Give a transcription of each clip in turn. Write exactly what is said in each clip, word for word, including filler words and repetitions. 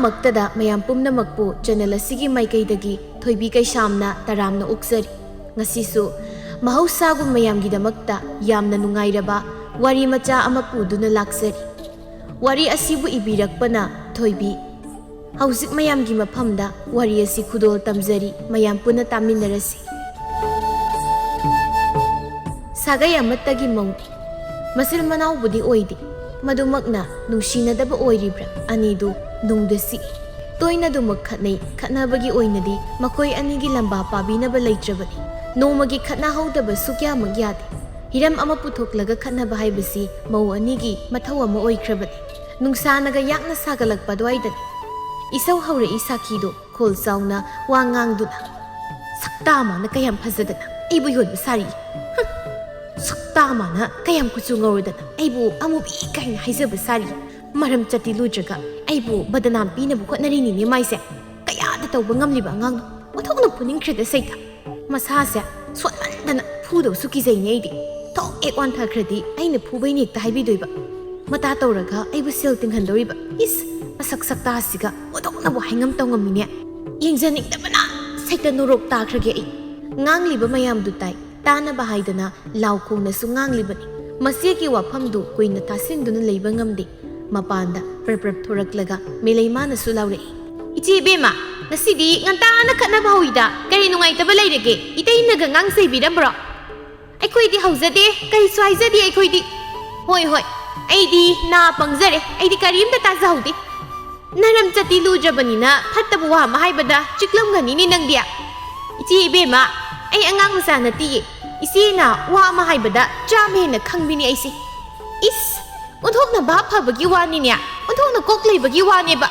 ꯃꯛꯇꯗ ꯃꯌꯥꯝ ꯄꯨꯝꯅꯃꯛꯄꯨ ꯆꯦꯅꯦꯜ ꯑꯁꯤꯒꯤ ꯃꯥꯏꯀꯩꯗꯒꯤ ꯊꯣꯏꯕꯤ ꯀꯩꯁꯥꯝꯅ ꯇꯔꯥꯝꯅ ꯑꯣꯛꯆꯔꯤ꯫ ꯉꯁꯤꯁꯨ ꯃꯍꯧꯁꯥꯒꯨꯝ ꯃꯌꯥꯝꯒꯤꯗꯃꯛꯇ ꯌꯥꯝꯅ ꯅꯨꯡꯉꯥꯏꯔꯕ ꯋꯥꯔꯤ ꯃꯆꯥ ꯑꯃ ꯄꯨꯗꯨꯅ ꯂꯥꯛꯆꯔꯤ꯫ ꯋꯥꯔꯤ ꯑꯁꯤꯕꯨ ꯏꯕꯤꯔꯛꯄꯅ ꯊꯣꯏꯕꯤ꯫ ꯍꯧꯖꯤꯛ ꯃꯌꯥꯝꯒꯤ ꯃꯐꯝꯗ ꯋꯥꯔꯤ ꯑꯁꯤ ꯈꯨꯗꯣꯜ ꯇꯝꯖꯔꯤ, ꯃꯌꯥꯝ ꯄꯨꯟꯅ ꯇꯥꯃꯤꯟꯅꯔꯁꯤ꯫ ꯁꯥꯒꯩ ꯑꯃꯠꯇꯒꯤ ꯃꯧꯅꯤ꯫ ꯃꯆꯤꯟ ꯃꯅꯥꯎꯕꯨꯗꯤ ꯑꯣꯏꯗꯦ꯫ ꯃꯗꯨꯃꯛꯅ ꯅꯨꯡꯁꯤꯅꯗꯕ ꯑꯣꯏꯔꯤꯕ꯭ꯔꯥ? ꯑꯅꯤꯗꯨ ꯅꯨꯡꯗ ꯁꯤꯛꯏ꯫ ꯇꯣꯏꯅꯗꯨꯃꯛ ꯈꯠꯅꯩ꯫ ꯈꯠꯅꯕꯒꯤ ꯑꯣꯏꯅꯗꯤ ꯃꯈꯣꯏ ꯑꯅꯤꯒꯤ ꯂꯝꯕꯥ ꯄꯥꯕꯤꯅꯕ ꯂꯩꯇ꯭ꯔꯕꯅꯤ꯫ ꯅꯣꯡꯃꯒꯤ ꯈꯠꯅꯍꯧꯗꯕꯁꯨ ꯀꯌꯥꯃꯛ ꯌꯥꯗꯦ꯫ ꯍꯤꯔꯝ ꯑꯃ ꯄꯨꯊꯣꯛꯂꯒ ꯈꯠꯅꯕ ꯍꯥꯏꯕꯁꯤ ꯃꯧ ꯑꯅꯤꯒꯤ ꯃꯊꯧ ꯑꯃ ꯑꯣꯏꯈ꯭ꯔꯕꯅꯤ꯫ ꯅꯨꯡꯁꯥꯅꯒ ꯌꯥꯛꯅ ꯁꯥꯒꯠꯂꯛꯄ ꯑꯗꯨꯋꯥꯏꯗꯅꯤ꯫ ꯏꯁꯧ ꯍꯧꯔꯛꯏ ꯁꯥꯈꯤꯗꯣ ꯈꯣꯜ ꯆꯥꯎꯅ ꯋꯥ ꯉꯥꯡꯗꯨꯅ꯫ "ꯁꯛꯇꯥ ꯃꯥꯅ ꯀꯌꯥꯝ ꯐꯖꯗꯅ ꯑꯩꯕꯨ ꯌꯣꯟꯕ ꯁꯥꯔꯤ꯫ ꯍꯨꯝ! ꯁꯛꯇꯥ ꯃꯥꯅ ꯀꯌꯥꯝ ꯀꯨꯆꯨ ꯉꯧꯔꯗꯅ ꯑꯩꯕꯨ ꯑꯃꯨꯕꯤ ꯀꯥꯏꯅ ꯍꯥꯏꯖꯕ ꯁꯥꯔꯤ꯫ ꯃꯔꯝ ꯆꯠꯇꯤ ꯂꯨꯗ꯭ꯔꯒ ꯑꯩꯕꯨ ꯕꯗꯅꯥꯝ ꯄꯤꯅꯕ ꯍꯣꯠꯅꯔꯤꯅꯤꯅꯦ ꯃꯥꯏꯁꯦ꯫ ꯀꯌꯥꯗ ꯇꯧꯕ ꯉꯝꯂꯤꯕ ꯑꯉꯥꯡꯅꯣ? ꯑꯣꯟꯊꯣꯛꯅ ꯐꯨꯅꯤꯡꯈ꯭ꯔꯦꯗ ꯁꯩꯇ꯫ ꯃꯁꯥꯁꯦ ꯁꯣꯟꯃꯟꯗꯅ ꯐꯨꯗꯕꯁꯨ ꯀꯤꯖꯩꯅꯦ ꯑꯩꯗꯤ꯫ ꯊꯣꯛ ꯍꯦꯛ ꯋꯥꯟꯊꯈ꯭ꯔꯗꯤ ꯑꯩꯅ ꯐꯨꯕꯩꯅꯦ ꯍꯦꯛꯇ ꯍꯥꯏꯕꯤꯗꯣꯏꯕ꯫ ꯃꯇꯥ ꯇꯧꯔꯒ ꯑꯩꯕꯨ ꯁꯦꯜ ꯇꯤꯡꯍꯟꯗꯧꯔꯤꯕ꯫ ꯏꯁ, ꯃꯁꯛ ꯁꯛꯇꯥꯁꯤꯒ ꯑꯣꯟꯊꯣꯛꯅꯕꯨ ꯍꯥꯏꯉꯝ ꯇꯧꯉꯝꯃꯤꯅꯦ꯫ ꯌꯦꯡꯖꯅꯤꯡꯗꯕꯅ ꯁꯩꯇ ꯅꯣꯔꯣꯛ ꯇꯥꯈ꯭ꯔꯒꯦ ꯑꯩ꯫ ꯉꯥꯡꯂꯤꯕ ꯃꯌꯥꯝꯗꯨ ꯇꯥꯏ꯫ ꯇꯥꯅꯕ ꯍꯥꯏꯗꯅ ꯂꯥꯎ ꯈꯣꯡꯅꯁꯨ ꯉꯥꯡꯂꯤꯕꯅꯤ꯫ ꯃꯆꯦꯒꯤ ꯋꯥꯐꯝꯗꯨ ꯀꯨꯏꯅ ꯇꯥꯁꯤꯟꯗꯨꯅ ꯂꯩꯕ ꯉꯝꯗꯦ꯫ ꯃꯄꯥꯟꯗ ꯄ꯭ꯔꯞ ꯄ꯭ꯔꯞ ꯊꯣꯔꯛꯂꯒ ꯃꯦꯂꯩꯃꯥꯅꯁꯨ ꯂꯥꯎꯔꯛꯏ꯫ "ꯏꯆꯦ ꯏꯕꯦꯝꯃ, ꯉꯁꯤꯗꯤ ꯉꯟꯇꯥꯅ ꯈꯠꯅꯕ ꯍꯧꯏꯗ꯫ ꯀꯔꯤ ꯅꯨꯡꯉꯥꯏꯇꯕ ꯂꯩꯔꯒꯦ? ꯏꯇꯩꯅꯒ ꯉꯥꯡ ꯆꯩꯕꯤꯔꯝꯕ꯭ꯔꯣ?" "ꯑꯩꯈꯣꯏꯗꯤ ꯍꯧꯖꯗꯦ, ꯀꯔꯤꯁꯨ ꯍꯥꯏꯖꯗꯦ ꯑꯩꯈꯣꯏꯗꯤ"꯫ "ꯍꯣꯏ, ꯍꯣꯏ, ꯑꯩꯗꯤ ꯅꯥ ꯄꯪꯖꯔꯦ, ꯑꯩꯗꯤ ꯀꯔꯤꯝꯇ ꯇꯥꯖꯍꯧꯗꯦ"꯫ "ꯅꯔꯝ ꯆꯠꯇꯤ ꯂꯨꯗ꯭ꯔꯕꯅꯤꯅ ꯐꯠꯇꯕ ꯋꯥ ꯑꯃ ꯍꯥꯏꯕꯗ ꯆꯤꯛꯂꯝꯒꯅꯤꯅꯦ ꯅꯪꯗꯤ"꯫ "ꯏꯆꯦ ꯏꯕꯦꯝꯃ, ꯑꯩ ꯑꯉꯥꯡ ꯃꯆꯥ ꯅꯠꯇꯤꯌꯦ꯫ ꯏꯆꯦꯅ ꯋꯥ ꯑꯃ ꯍꯥꯏꯕꯗ ꯆꯥꯝꯃ ꯍꯦꯟꯅ ꯈꯪꯕꯤꯅꯦ ꯑꯩꯁꯦ"꯫ "ꯏꯁ! ꯑꯣꯟꯊꯣꯛꯅ ꯚꯥꯞ ꯐꯕꯒꯤ ꯋꯥꯅꯤꯅꯦ, ꯑꯣꯟꯊꯣꯛꯅ ꯀꯣꯛ ꯂꯩꯕꯒꯤ ꯋꯥꯅꯦꯕ"꯫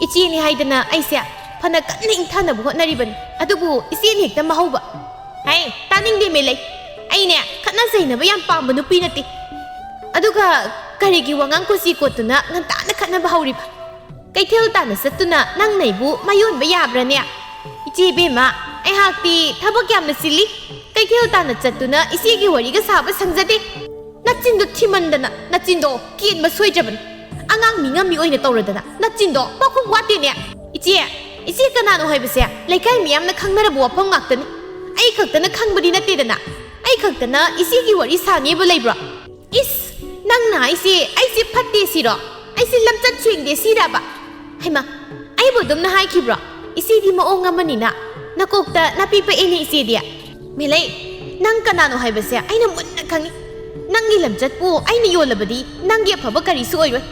"ꯏꯆꯦꯅꯤ ꯍꯥꯏꯗꯅ ꯑꯩꯁꯦ ꯐꯅ ꯀꯟꯅ ꯏꯪꯊꯅꯕ ꯍꯣꯠꯅꯔꯤꯕꯅꯤ, ꯑꯗꯨꯕꯨ ꯏꯆꯦꯅ ꯍꯦꯛꯇ ꯃꯍꯧꯕ"꯫ "ꯍꯩ, ꯇꯥꯅꯤꯡꯗꯦ ꯃꯦꯂꯩ꯫ ꯑꯩꯅꯦ ꯈꯠꯅ ꯆꯩꯅꯕ ꯌꯥꯝ ꯄꯥꯝꯕ ꯅꯨꯄꯤ ꯅꯠꯇꯦ꯫ ꯑꯗꯨꯒ ꯀꯔꯤꯒꯤ ꯋꯥꯉꯥꯡ ꯀꯣꯆꯤ ꯀꯣꯠꯇꯨꯅ ꯉꯟꯇꯥꯅ ꯈꯠꯅꯕ ꯍꯧꯔꯤꯕ? ꯀꯩꯊꯦꯜ ꯇꯥꯟꯅ ꯆꯠꯇꯨꯅ ꯅꯪꯅ ꯑꯩꯕꯨ ꯃꯥꯌꯣꯟꯕ ꯌꯥꯕ꯭ꯔꯥꯅꯦ? ꯏꯆꯦ ꯏꯕꯦꯝꯃ, ꯑꯩꯍꯥꯛꯇꯤ ꯊꯕꯛ ꯌꯥꯝꯅ ꯆꯤꯜꯂꯤ꯫ ꯀꯩꯊꯦꯜ ꯇꯥꯟꯅ ꯆꯠꯇꯨꯅ ꯏꯆꯦꯒꯤ ꯋꯥꯔꯤꯒ ꯁꯥꯕ ꯁꯪꯖꯗꯦ"꯫ "ꯅꯆꯤꯟꯗꯣ ꯊꯤꯃꯟꯗꯅ ꯅꯆꯤꯟꯗꯣ ꯀꯦꯟꯕ ꯁꯣꯏꯗ꯭ꯔꯕꯅꯤ"꯫ ꯑꯉꯥꯡ ꯃꯤꯉꯝꯃꯤ ꯑꯣꯏꯅ ꯇꯧꯔꯗꯅ ꯅꯆꯤꯟꯗꯣ ꯃꯈꯨꯝ ꯋꯥꯠꯇꯦꯅꯦ꯫ ꯏꯆꯦ, ꯏꯆꯦ ꯀꯅꯥꯅꯣ ꯍꯥꯏꯕꯁꯦ ꯂꯩꯀꯥꯏ ꯃꯤꯌꯥꯝꯅ ꯈꯪꯅꯔꯕ ꯋꯥꯐꯝ ꯉꯥꯛꯇꯅꯤ꯫ ꯑꯩ ꯈꯛꯇꯅ ꯈꯪꯕꯗꯤ ꯅꯠꯇꯦꯗꯅ꯫ ꯑꯩ ꯈꯛꯇꯅ ꯏꯆꯦꯒꯤ ꯋꯥꯔꯤ ꯁꯥꯅꯦꯕ ꯂꯩꯕ꯭ꯔꯣ? ꯏꯁ, ꯅꯪꯅ ꯍꯥꯏꯁꯦ ꯑꯩꯁꯦ ꯐꯠꯇꯦ ꯁꯤꯔꯣ? ꯑꯩꯁꯦ ꯂꯝꯆꯠ ꯁꯦꯡꯗꯦ ꯁꯤꯔꯕ? ꯍꯩꯃꯥ, ꯑꯩꯕꯨ ꯑꯗꯨꯝꯅ ꯍꯥꯏꯈꯤꯕ꯭ꯔꯣ? ꯏꯆꯦꯗꯤ ꯃꯑꯣꯡ ꯑꯃꯅꯤꯅ꯫ ꯅꯀꯣꯛꯇ ꯅꯥꯄꯤ ꯄꯛꯑꯦꯅꯦ ꯏꯆꯦꯗꯤ꯫ ꯃꯦꯂꯩ, ꯅꯪ ꯀꯅꯥꯅꯣ ꯍꯥꯏꯕꯁꯦ ꯑꯩꯅ ꯃꯨꯟꯅ ꯈꯪꯉꯤ꯫ ꯅꯪꯒꯤ ꯂꯝꯆꯠꯄꯨ ꯑꯩꯅ ꯌꯣꯜꯂꯕꯗꯤ ꯅꯪꯒꯤ ꯑꯐꯕ ꯀꯔꯤꯁꯨ ꯑꯣꯏꯔꯣꯏ꯫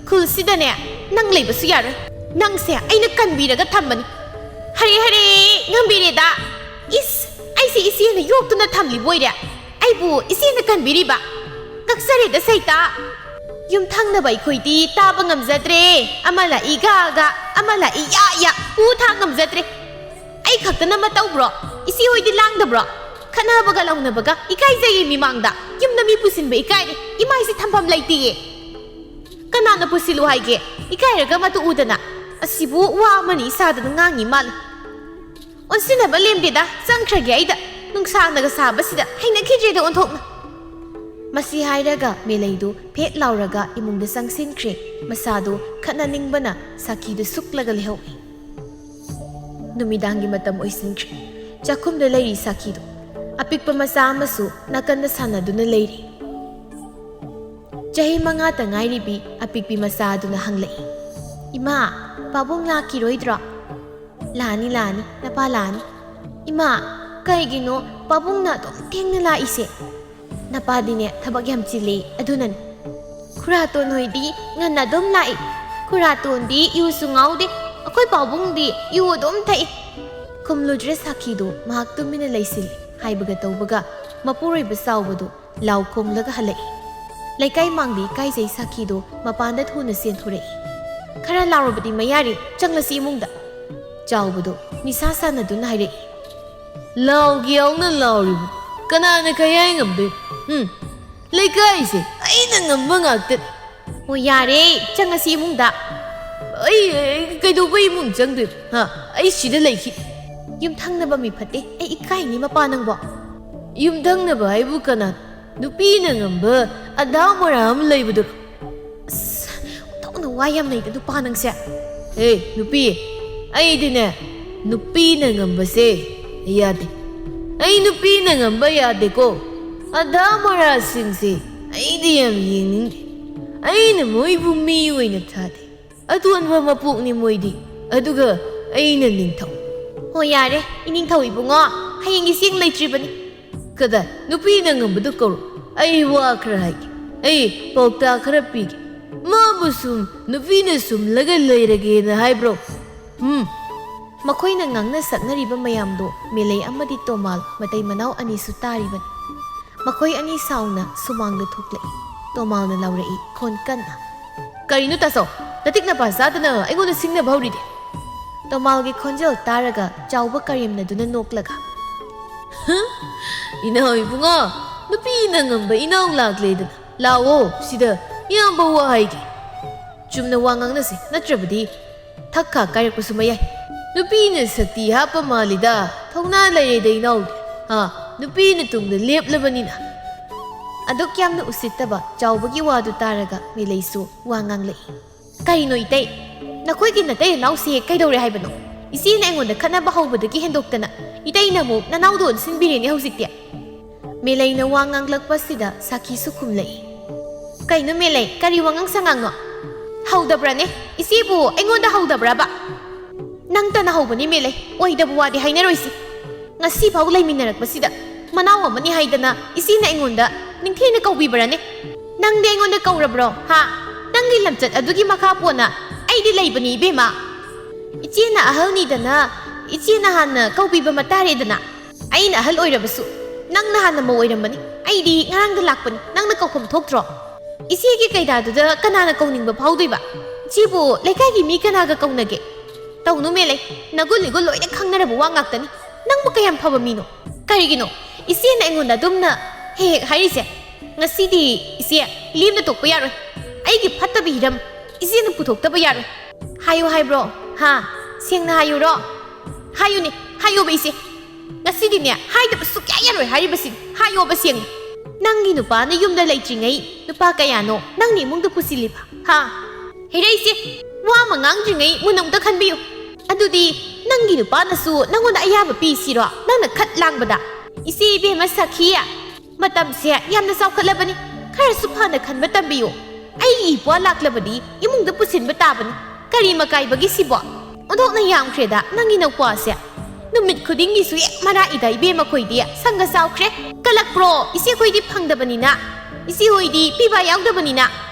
ꯈꯨꯜꯁꯤꯗꯅꯦ ꯅꯪ ꯂꯩꯕꯁꯨ ꯌꯥꯔꯣꯏ꯫ ꯅꯪꯁꯦ ꯑꯩꯅ ꯀꯟꯕꯤꯔꯒ ꯊꯝꯕꯅꯤ꯫ ꯍꯔꯦ ꯍꯔꯦ, ꯉꯝꯕꯤꯔꯦꯗ꯫ ꯏꯁ, ꯑꯩꯁꯦ ꯏꯆꯦꯅ ꯌꯣꯛꯇꯨꯅ ꯊꯝꯂꯤꯕ ꯑꯣꯏꯔꯦ꯫ ꯑꯩꯕꯨ ꯏꯆꯦꯅ ꯀꯟꯕꯤꯔꯤꯕ꯫ ꯀꯛꯆꯔꯦꯗ ꯁꯩꯇꯥ꯫ ꯌꯨꯝꯊꯪꯅꯕ ꯑꯩꯈꯣꯏꯗꯤ ꯇꯥꯕ ꯉꯝꯖꯗ꯭ꯔꯦ꯫ ꯑꯃ ꯂꯥꯛꯏ ꯒꯥ ꯒꯥ, ꯑꯃ ꯂꯥꯛꯏ ꯌꯥ ꯌꯥ, ꯄꯨ ꯊꯥꯡ ꯉꯝꯖꯗ꯭ꯔꯦ꯫ ꯑꯩ ꯈꯛꯇꯅ ꯑꯃ ꯇꯧꯕ꯭ꯔꯣ? ꯏꯆꯦ ꯍꯣꯏꯗꯤ ꯂꯥꯡꯗꯕ꯭ꯔꯣ? ꯈꯠꯅꯕꯒ ꯂꯥꯎꯅꯕꯒ ꯏꯀꯥꯏꯖꯩꯌꯦ ꯃꯤꯃꯥꯡꯗ꯫ ꯌꯨꯝꯗ ꯃꯤ ꯄꯨꯁꯤꯟꯕ ꯏꯀꯥꯏꯔꯦ꯫ ꯏꯃꯥꯏꯁꯦ ꯊꯝꯐꯝ ꯂꯩꯇꯦꯌꯦ꯫ ꯀꯅꯥꯅ ꯄꯨꯁꯤꯜꯂꯨ ꯍꯥꯏꯒꯦ? ꯏꯀꯥꯏꯔꯒ ꯃꯇꯨ ꯎꯗꯅ꯫ ꯑꯁꯤꯕꯨ ꯋꯥ ꯑꯃꯅꯤ ꯏꯁꯥꯗꯅ ꯉꯥꯡꯉꯤ ꯃꯥꯜꯂꯦ꯫ ꯑꯣꯟꯁꯤꯟꯅꯕ ꯂꯦꯝꯗꯦꯗ, ꯆꯪꯈ꯭ꯔꯒꯦ ꯑꯩꯗ꯫ ꯅꯨꯡꯁꯥꯅꯒ ꯁꯥꯕꯁꯤꯗ ꯍꯩꯅꯈꯤꯗ꯭ꯔꯦꯗ ꯑꯣꯟꯊꯣꯛꯅ꯫ ꯃꯁꯤ ꯍꯥꯏꯔꯒ ꯃꯦꯂꯩꯗꯨ ꯐꯦꯠ ꯂꯥꯎꯔꯒ ꯏꯃꯨꯡꯗ ꯆꯪꯁꯤꯟꯈ꯭ꯔꯦ꯫ ꯃꯁꯥꯗꯨ ꯈꯠꯅꯅꯤꯡꯕꯅ ꯁꯥꯈꯤꯗꯨ ꯁꯨꯛꯂꯒ ꯂꯩꯍꯧꯏ꯫ ꯅꯨꯃꯤꯗꯥꯡꯒꯤ ꯃꯇꯝ ꯑꯣꯏꯁꯤꯟꯈ꯭ꯔꯦ꯫ ꯆꯥꯛꯈꯨꯝꯗ ꯂꯩꯔꯤ ꯁꯥꯈꯤꯗꯨ꯫ ꯑꯄꯤꯛꯄ ꯃꯆꯥ ꯑꯃꯁꯨ ꯅꯥꯀꯟꯗ ꯁꯥꯟꯅꯗꯨꯅ ꯂꯩꯔꯤ꯫ ꯆꯍꯤ ꯃꯉꯥꯇ ꯉꯥꯏꯔꯤꯕꯤ ꯑꯄꯤꯛꯄꯤ ꯃꯆꯥ ꯑꯗꯨꯅ ꯍꯪꯂꯛꯏ, "ꯏꯃꯥ, ꯄꯥꯕꯨꯡ ꯂꯥꯛꯈꯤꯔꯣꯏꯗ꯭ꯔꯣ?" "ꯂꯥꯛꯑꯅꯤ, ꯂꯥꯛꯑꯅꯤ, ꯅꯄꯥ ꯂꯥꯛꯑꯅꯤ꯫" "ꯏꯃꯥ, ꯀꯩꯒꯤꯅꯣ ꯄꯥꯕꯨꯡꯅ ꯑꯗꯨꯝ ꯊꯦꯡꯅ ꯂꯥꯛꯏꯁꯦ?" "ꯅꯄꯥꯗꯤꯅꯦ ꯊꯕꯛ ꯌꯥꯝ ꯆꯤꯜꯂꯤ, ꯑꯗꯨꯅꯅꯤ꯫" "ꯈꯨꯔꯥꯇꯣꯟ ꯍꯣꯏꯗꯤ ꯉꯟꯅ ꯑꯗꯨꯝ ꯂꯥꯛꯏ꯫" "ꯈꯨꯔꯥꯇꯣꯟꯗꯤ ꯌꯨꯁꯨ ꯉꯥꯎꯗꯦ, ꯑꯩꯈꯣꯏ ꯄꯥꯕꯨꯡꯗꯤ ꯌꯨ ꯑꯗꯨꯝ ꯊꯛꯏ꯫" ꯈꯨꯝꯂꯨꯗ꯭ꯔꯦ ꯁꯥꯈꯤꯗꯣ ꯃꯍꯥꯛ ꯇꯨꯃꯤꯟꯅ ꯂꯩꯁꯤꯜꯂꯤ꯫ ꯍꯥꯏꯕꯒ ꯇꯧꯕꯒ ꯃꯄꯨꯔꯣꯏꯕ ꯆꯥꯎꯕꯗꯣ ꯂꯥꯎ ꯈꯣꯡꯂꯒ ꯍꯜꯂꯛꯏ꯫ ꯂꯩꯀꯥꯏ ꯃꯥꯡꯗ ꯏꯀꯥꯏꯖꯩ ꯁꯥꯈꯤꯗꯣ ꯃꯄꯥꯟꯗ ꯊꯨꯅ ꯆꯦꯟꯊꯣꯔꯛꯏ꯫ "ꯈꯔ ꯂꯥꯎꯔꯕꯗꯤ ꯃꯌꯥꯔꯤ, ꯆꯪꯂꯁꯤ ꯏꯃꯨꯡꯗ꯫" ꯆꯥꯎꯕꯗꯣ ꯅꯤꯁꯥ ꯁꯥꯟꯅꯗꯨꯅ ꯍꯥꯏꯔꯛꯏ꯫ "ꯂꯥꯎꯒꯦ ꯌꯥꯎꯅ ꯂꯥꯎꯔꯤꯕ, ꯀꯅꯥꯅ ꯀꯌꯥꯏ ꯉꯝꯗꯣꯏꯅꯣ? ꯎꯝ, ꯂꯩꯀꯥꯏꯁꯦ ꯑꯩꯅ ꯉꯝꯕ ꯉꯥꯛꯇꯅꯤ꯫" "ꯑꯣ ꯌꯥꯔꯦ, ꯆꯪꯉꯁꯤ ꯏꯃꯨꯡꯗ꯫" "ꯑꯩ, ꯑꯩ ꯀꯩꯗꯧꯕꯩ ꯏꯃꯨꯡ ꯆꯪꯗꯣꯏꯕ? ꯍꯥ? ꯑꯩ ꯁꯤꯗ ꯂꯩꯈꯤ꯫" "ꯌꯨꯝꯊꯪꯅꯕ ꯃꯤ ꯐꯠꯇꯦ, ꯑꯩ ꯏꯀꯥꯏꯅꯤ ꯃꯄꯥ ꯅꯪꯕꯣ꯫" "ꯌꯨꯝꯊꯪꯅꯕ ꯍꯥꯏꯕꯨ ꯀꯅꯥ? ꯅꯨꯄꯤꯅ ꯉꯝꯕ ꯑꯗꯥ ꯃꯣꯔꯥ ꯑꯃ ꯂꯩꯕꯗꯨꯔꯣ?" "ꯑꯁ, ꯋꯥ ꯌꯥꯝ ꯂꯩꯗ ꯅꯨꯄꯥ ꯅꯪꯁꯦ꯫ ꯍꯦ, ꯅꯨꯄꯤ, ꯑꯩꯗꯤꯅꯦ, ꯅꯨꯄꯤꯅ ꯉꯝꯕꯁꯦ ꯌꯥꯗꯦ꯫ ꯑꯩ ꯅꯨꯄꯤꯅ ꯉꯝꯕ ꯌꯥꯗꯦꯀꯣ꯫ ꯑꯗꯥ ꯃꯣꯔꯥꯁꯤꯡꯁꯦ ꯑꯩꯗꯤ ꯌꯥꯝ ꯌꯦꯡꯅꯤꯡꯗꯦ꯫ ꯑꯩꯅ ꯃꯣꯏꯕꯨ ꯃꯤ ꯑꯣꯏꯅ ꯊꯥꯗꯦ꯫ ꯑꯇꯣꯟꯕ ꯃꯄꯣꯛꯅꯤ ꯃꯣꯏꯗꯤ꯫ ꯑꯗꯨꯒ ꯑꯩꯅ ꯅꯤꯡꯊꯧ꯫ ꯍꯣ ꯌꯥꯔꯦ, ꯏꯅꯤꯡꯊꯧ ꯏꯕꯨꯡꯉꯣ, ꯍꯌꯦꯡꯒꯤ ꯆꯦꯡ ꯂꯩꯇ꯭ꯔꯤꯕꯅꯤ꯫ ꯀꯗꯥꯏ? ꯅꯨꯄꯤꯅ ꯉꯝꯕꯗꯨ ꯀꯧꯔꯣ꯫ ꯑꯩ ꯋꯥ ꯈꯔ ꯍꯥꯏꯒꯦ꯫ ꯑꯩ ꯄꯥꯎꯇꯥꯛ ꯈꯔ ꯄꯤꯒꯦ꯫ ꯃꯥꯕꯨ ꯁꯨꯝ ꯅꯨꯄꯤꯅ ꯁꯨꯝꯂꯒ ꯂꯩꯔꯒꯦꯅ ꯍꯥꯏꯕ꯭ꯔꯣ? ꯎꯝ꯫ ꯃꯈꯣꯏꯅ ꯉꯥꯡꯅ ꯁꯛꯅꯔꯤꯕ ꯃꯌꯥꯝꯗꯣ ꯃꯦꯂꯩ ꯑꯃꯗꯤ ꯇꯣꯃꯥꯜ ꯃꯇꯩ ꯃꯅꯥꯎ ꯑꯅꯤꯁꯨ ꯇꯥꯔꯤꯕꯅꯤ꯫ ꯃꯈꯣꯏ ꯑꯅꯤ ꯁꯥꯎꯅ ꯁꯨꯃꯥꯡꯗ ꯊꯣꯛꯂꯛꯏ꯫ ꯇꯣꯃꯥꯜꯅ ꯂꯥꯎꯔꯛꯏ ꯈꯣꯟ ꯀꯟꯅ꯫ "ꯀꯔꯤꯅꯣ ꯇꯥꯆꯧ? ꯅꯇꯤꯛ ꯅꯄꯥ ꯆꯥꯗꯅ ꯑꯩꯉꯣꯟꯗ ꯁꯤꯡꯅꯕ ꯍꯧꯔꯤꯗꯤ?" ꯇꯣꯃꯥꯜꯒꯤ ꯈꯣꯟꯖꯦꯜ ꯇꯥꯔꯒ ꯆꯥꯎꯕ ꯀꯔꯦꯝꯅꯗꯨꯅ ꯅꯣꯛꯂꯒ, "ꯍ? ꯏꯅꯥꯎ ꯏꯕꯨꯡꯉꯣ, ꯅꯨꯄꯤꯅ ꯉꯝꯕ ꯏꯅꯥꯎ ꯂꯥꯛꯂꯦꯗꯅ꯫ ꯂꯥꯛꯑꯣ ꯁꯤꯗ, ꯏꯌꯥꯝꯕ ꯋꯥ ꯍꯥꯏꯒꯦ꯫ ꯆꯨꯝꯅ ꯋꯥ ꯉꯥꯡꯅꯁꯤ, ꯅꯠꯇ꯭ꯔꯕꯗꯤ ꯊꯛ ꯈꯥ ꯀꯥꯏꯔꯛꯄꯁꯨ ꯃꯌꯥꯏ꯫ ꯅꯨꯄꯤꯅ ꯁꯛꯇꯤ ꯍꯥꯞꯄ ꯃꯥꯜꯂꯤꯗ, ꯊꯧꯅꯥ ꯂꯩꯔꯦꯗ ꯏꯅꯥꯎꯗꯤ꯫ ꯍꯥ, ꯅꯨꯄꯤꯅ ꯇꯨꯡꯗ ꯂꯦꯞꯂꯕꯅꯤꯅ꯫" ꯑꯗꯨꯛ ꯌꯥꯝꯅ ꯎꯁꯤꯠꯇꯕ ꯆꯥꯎꯕꯒꯤ ꯋꯥꯗꯨ ꯇꯥꯔꯒ ꯃꯦꯂꯩꯁꯨ ꯋꯥ ꯉꯥꯡꯂꯛꯏ꯫ "ꯀꯔꯤꯅꯣ ꯏꯇꯩ? ꯅꯈꯣꯏꯒꯤ ꯅꯇꯩ ꯅꯅꯥꯎꯁꯤ ꯀꯩꯗꯧꯔꯦ ꯍꯥꯏꯕꯅꯣ? ꯏꯆꯦꯅ ꯑꯩꯉꯣꯟꯗ ꯈꯠꯅꯕ ꯍꯧꯕꯗꯒꯤ ꯍꯦꯟꯗꯣꯛꯇꯅ ꯏꯇꯩꯅ ꯑꯃꯨꯛ ꯅꯅꯥꯎꯗ ꯑꯣꯟꯁꯤꯟꯕꯤꯔꯦꯅꯦ ꯍꯧꯖꯤꯛꯇꯤ꯫" ꯃꯦꯂꯩꯅ ꯋꯥ ꯉꯥꯡꯂꯛꯄꯁꯤꯗ ꯁꯥꯈꯤꯁꯨ ꯈꯨꯝꯂꯛꯏ꯫ "ꯀꯩꯅꯣ ꯃꯦꯂꯩ, ꯀꯔꯤ ꯋꯥꯉꯥꯡ ꯁꯉꯥꯡꯅꯣ? ꯍꯧꯗꯕ꯭ꯔꯅꯦ? ꯏꯆꯦꯕꯨ ꯑꯩꯉꯣꯟꯗ ꯍꯧꯗꯕ꯭ꯔꯕ? ꯅꯪꯇꯅ ꯍꯧꯕꯅꯤ ꯃꯦꯂꯩ, ꯑꯣꯏꯗꯕ ꯋꯥꯗꯤ ꯍꯥꯏꯅꯔꯣꯏꯁꯤ꯫ ꯉꯁꯤꯐꯥꯎ ꯂꯩꯃꯤꯟꯅꯔꯛꯄꯁꯤꯗ ꯃꯅꯥꯎ ꯑꯃꯅꯤ ꯍꯥꯏꯗꯅ ꯏꯆꯦꯅ ꯑꯩꯉꯣꯟꯗ ꯅꯤꯡꯊꯤꯅ ꯀꯧꯕꯤꯕ꯭ꯔꯅꯦ? ꯅꯪꯗꯤ ꯑꯩꯉꯣꯟꯗ ꯀꯧꯔꯕ꯭ꯔꯣ? ꯍꯥ? ꯅꯪꯒꯤ ꯂꯝꯆꯠ ꯑꯗꯨꯒꯤ ꯃꯈꯥ ꯄꯣꯟꯅ ꯑꯩꯗꯤ ꯂꯩꯕꯅꯤ ꯏꯕꯦꯝꯃ꯫ ꯏꯆꯦꯅ ꯑꯍꯜꯅꯤꯗꯅ ꯏꯆꯦꯅ ꯍꯥꯟꯅ ꯀꯧꯕꯤꯕ ꯃꯇꯥꯔꯦꯗꯅ꯫ ꯑꯩꯅ ꯑꯍꯜ ꯑꯣꯏꯔꯕꯁꯨ ꯅꯪꯅ ꯍꯥꯟꯅ ꯃꯧ ꯑꯣꯏꯔꯝꯕꯅꯤ꯫ ꯑꯩꯗꯤ ꯉꯔꯥꯡꯗ ꯂꯥꯛꯄꯅꯤ, ꯅꯪꯅ ꯀꯧꯐꯝ ꯊꯣꯛꯇ꯭ꯔꯣ? ꯏꯆꯦꯒꯤ ꯀꯩꯗꯥꯗꯨꯗ ꯀꯅꯥꯅ ꯀꯧꯅꯤꯡꯕ ꯐꯥꯎꯗꯣꯏꯕ? ꯏꯆꯦꯕꯨ ꯂꯩꯀꯥꯏꯒꯤ ꯃꯤ ꯀꯅꯥꯒ ꯀꯧꯅꯒꯦ? ꯇꯧꯅꯨ ꯃꯦꯂꯩ, ꯅꯒꯨꯟ ꯏꯒꯨꯟ ꯂꯣꯏꯅ ꯈꯪꯅꯔꯕ ꯋꯥ ꯉꯥꯛꯇꯅꯤ꯫ ꯅꯪꯕꯨ ꯀꯌꯥꯝ ꯐꯕ ꯃꯤꯅꯣ? ꯀꯔꯤꯒꯤꯅꯣ ꯏꯆꯦꯅ ꯑꯩꯉꯣꯟꯗ ꯑꯗꯨꯝꯅ ꯍꯦꯛ ꯍꯦꯛ ꯍꯥꯏꯔꯤꯁꯦ? ꯉꯁꯤꯗꯤ ꯏꯆꯦ ꯂꯦꯝꯅ ꯇꯣꯛꯄ ꯌꯥꯔꯣꯏ꯫ ꯑꯩꯒꯤ ꯐꯠꯇꯕ ꯍꯤꯔꯝ ꯏꯆꯦꯅ ꯄꯨꯊꯣꯛꯇꯕ ꯌꯥꯔꯣꯏ꯫ ꯍꯥꯏꯌꯨ ꯍꯥꯏꯕ꯭ꯔꯣ? ꯍꯥ? ꯁꯦꯡꯅ ꯍꯥꯏꯌꯨꯔꯣ? ꯍꯥꯏꯌꯨꯅꯦ, ꯍꯥꯏꯌꯣꯕ ꯏꯆꯦ꯫ ꯉꯁꯤꯗꯤꯅꯦ ꯍꯥꯏꯗꯕ ꯁꯨꯛꯌꯥ ꯌꯥꯔꯣꯏ ꯍꯥꯏꯔꯤꯕꯁꯤꯅꯤ꯫ ꯍꯥꯏꯌꯣꯕ ꯁꯦꯡꯅ꯫ ꯅꯪꯒꯤ ꯅꯨꯄꯥꯅ ꯌꯨꯝꯗ ꯂꯩꯇ꯭ꯔꯤꯉꯩ ꯅꯨꯄꯥ ꯀꯌꯥꯅꯣ ꯅꯪꯅ ꯏꯃꯨꯡꯗ ꯄꯨꯁꯤꯜꯂꯤꯕ? ꯍꯥ? ꯍꯩꯔꯩꯁꯦ, ꯋꯥ ꯑꯃ ꯉꯥꯡꯗ꯭ꯔꯤꯉꯩ ꯃꯨꯟꯅ ꯑꯃꯨꯛꯇ ꯈꯟꯕꯤꯌꯨ꯫ ꯑꯗꯨꯗꯤ ꯅꯪꯒꯤ ꯅꯨꯄꯥꯅꯁꯨ ꯅꯪꯉꯣꯟꯗ ꯑꯌꯥꯕ ꯄꯤꯁꯤꯔꯣ, ꯅꯪꯅ ꯈꯠ ꯂꯥꯡꯕꯗ? ꯏꯆꯦ ꯏꯕꯦꯝꯃ ꯁꯈꯤ, ꯃꯇꯝꯁꯦ ꯌꯥꯝꯅ ꯆꯥꯎꯈꯠꯂꯕꯅꯤ꯫ ꯈꯔꯁꯨ ꯐꯅ ꯈꯟꯕ ꯇꯝꯕꯤꯌꯨ꯫ ꯑꯩꯒꯤ ꯏꯄ꯭ꯋꯥ ꯂꯥꯛꯂꯕꯗꯤ ꯏꯃꯨꯡꯗ ꯄꯨꯁꯤꯟꯕ ꯇꯥꯕꯅꯤ꯫ ꯀꯔꯤ ꯃꯀꯥꯏꯕꯒꯤ ꯁꯤꯕꯣ? ꯑꯣꯟꯊꯣꯛꯅ ꯌꯥꯝꯈ꯭ꯔꯦꯗ ꯅꯪꯒꯤ ꯅꯧꯄ꯭ꯋꯥꯁꯦ꯫ ꯅꯨꯃꯤꯠ ꯈꯨꯗꯤꯡꯒꯤꯁꯨ ꯍꯦꯛ ꯃꯔꯥ ꯏꯗ ꯏꯕꯦꯝꯃ ꯈꯣꯏꯗꯤ꯫ ꯁꯪꯒ ꯆꯥꯎꯈ꯭ꯔꯦ꯫ ꯀꯂꯛꯄ꯭ꯔꯣ? ꯏꯆꯦꯈꯣꯏꯗꯤ ꯐꯪꯗꯕꯅꯤꯅ꯫ ꯏꯆꯦꯍꯣꯏꯗꯤ ꯄꯤꯕ ꯌꯥꯎꯗꯕꯅꯤꯅ꯫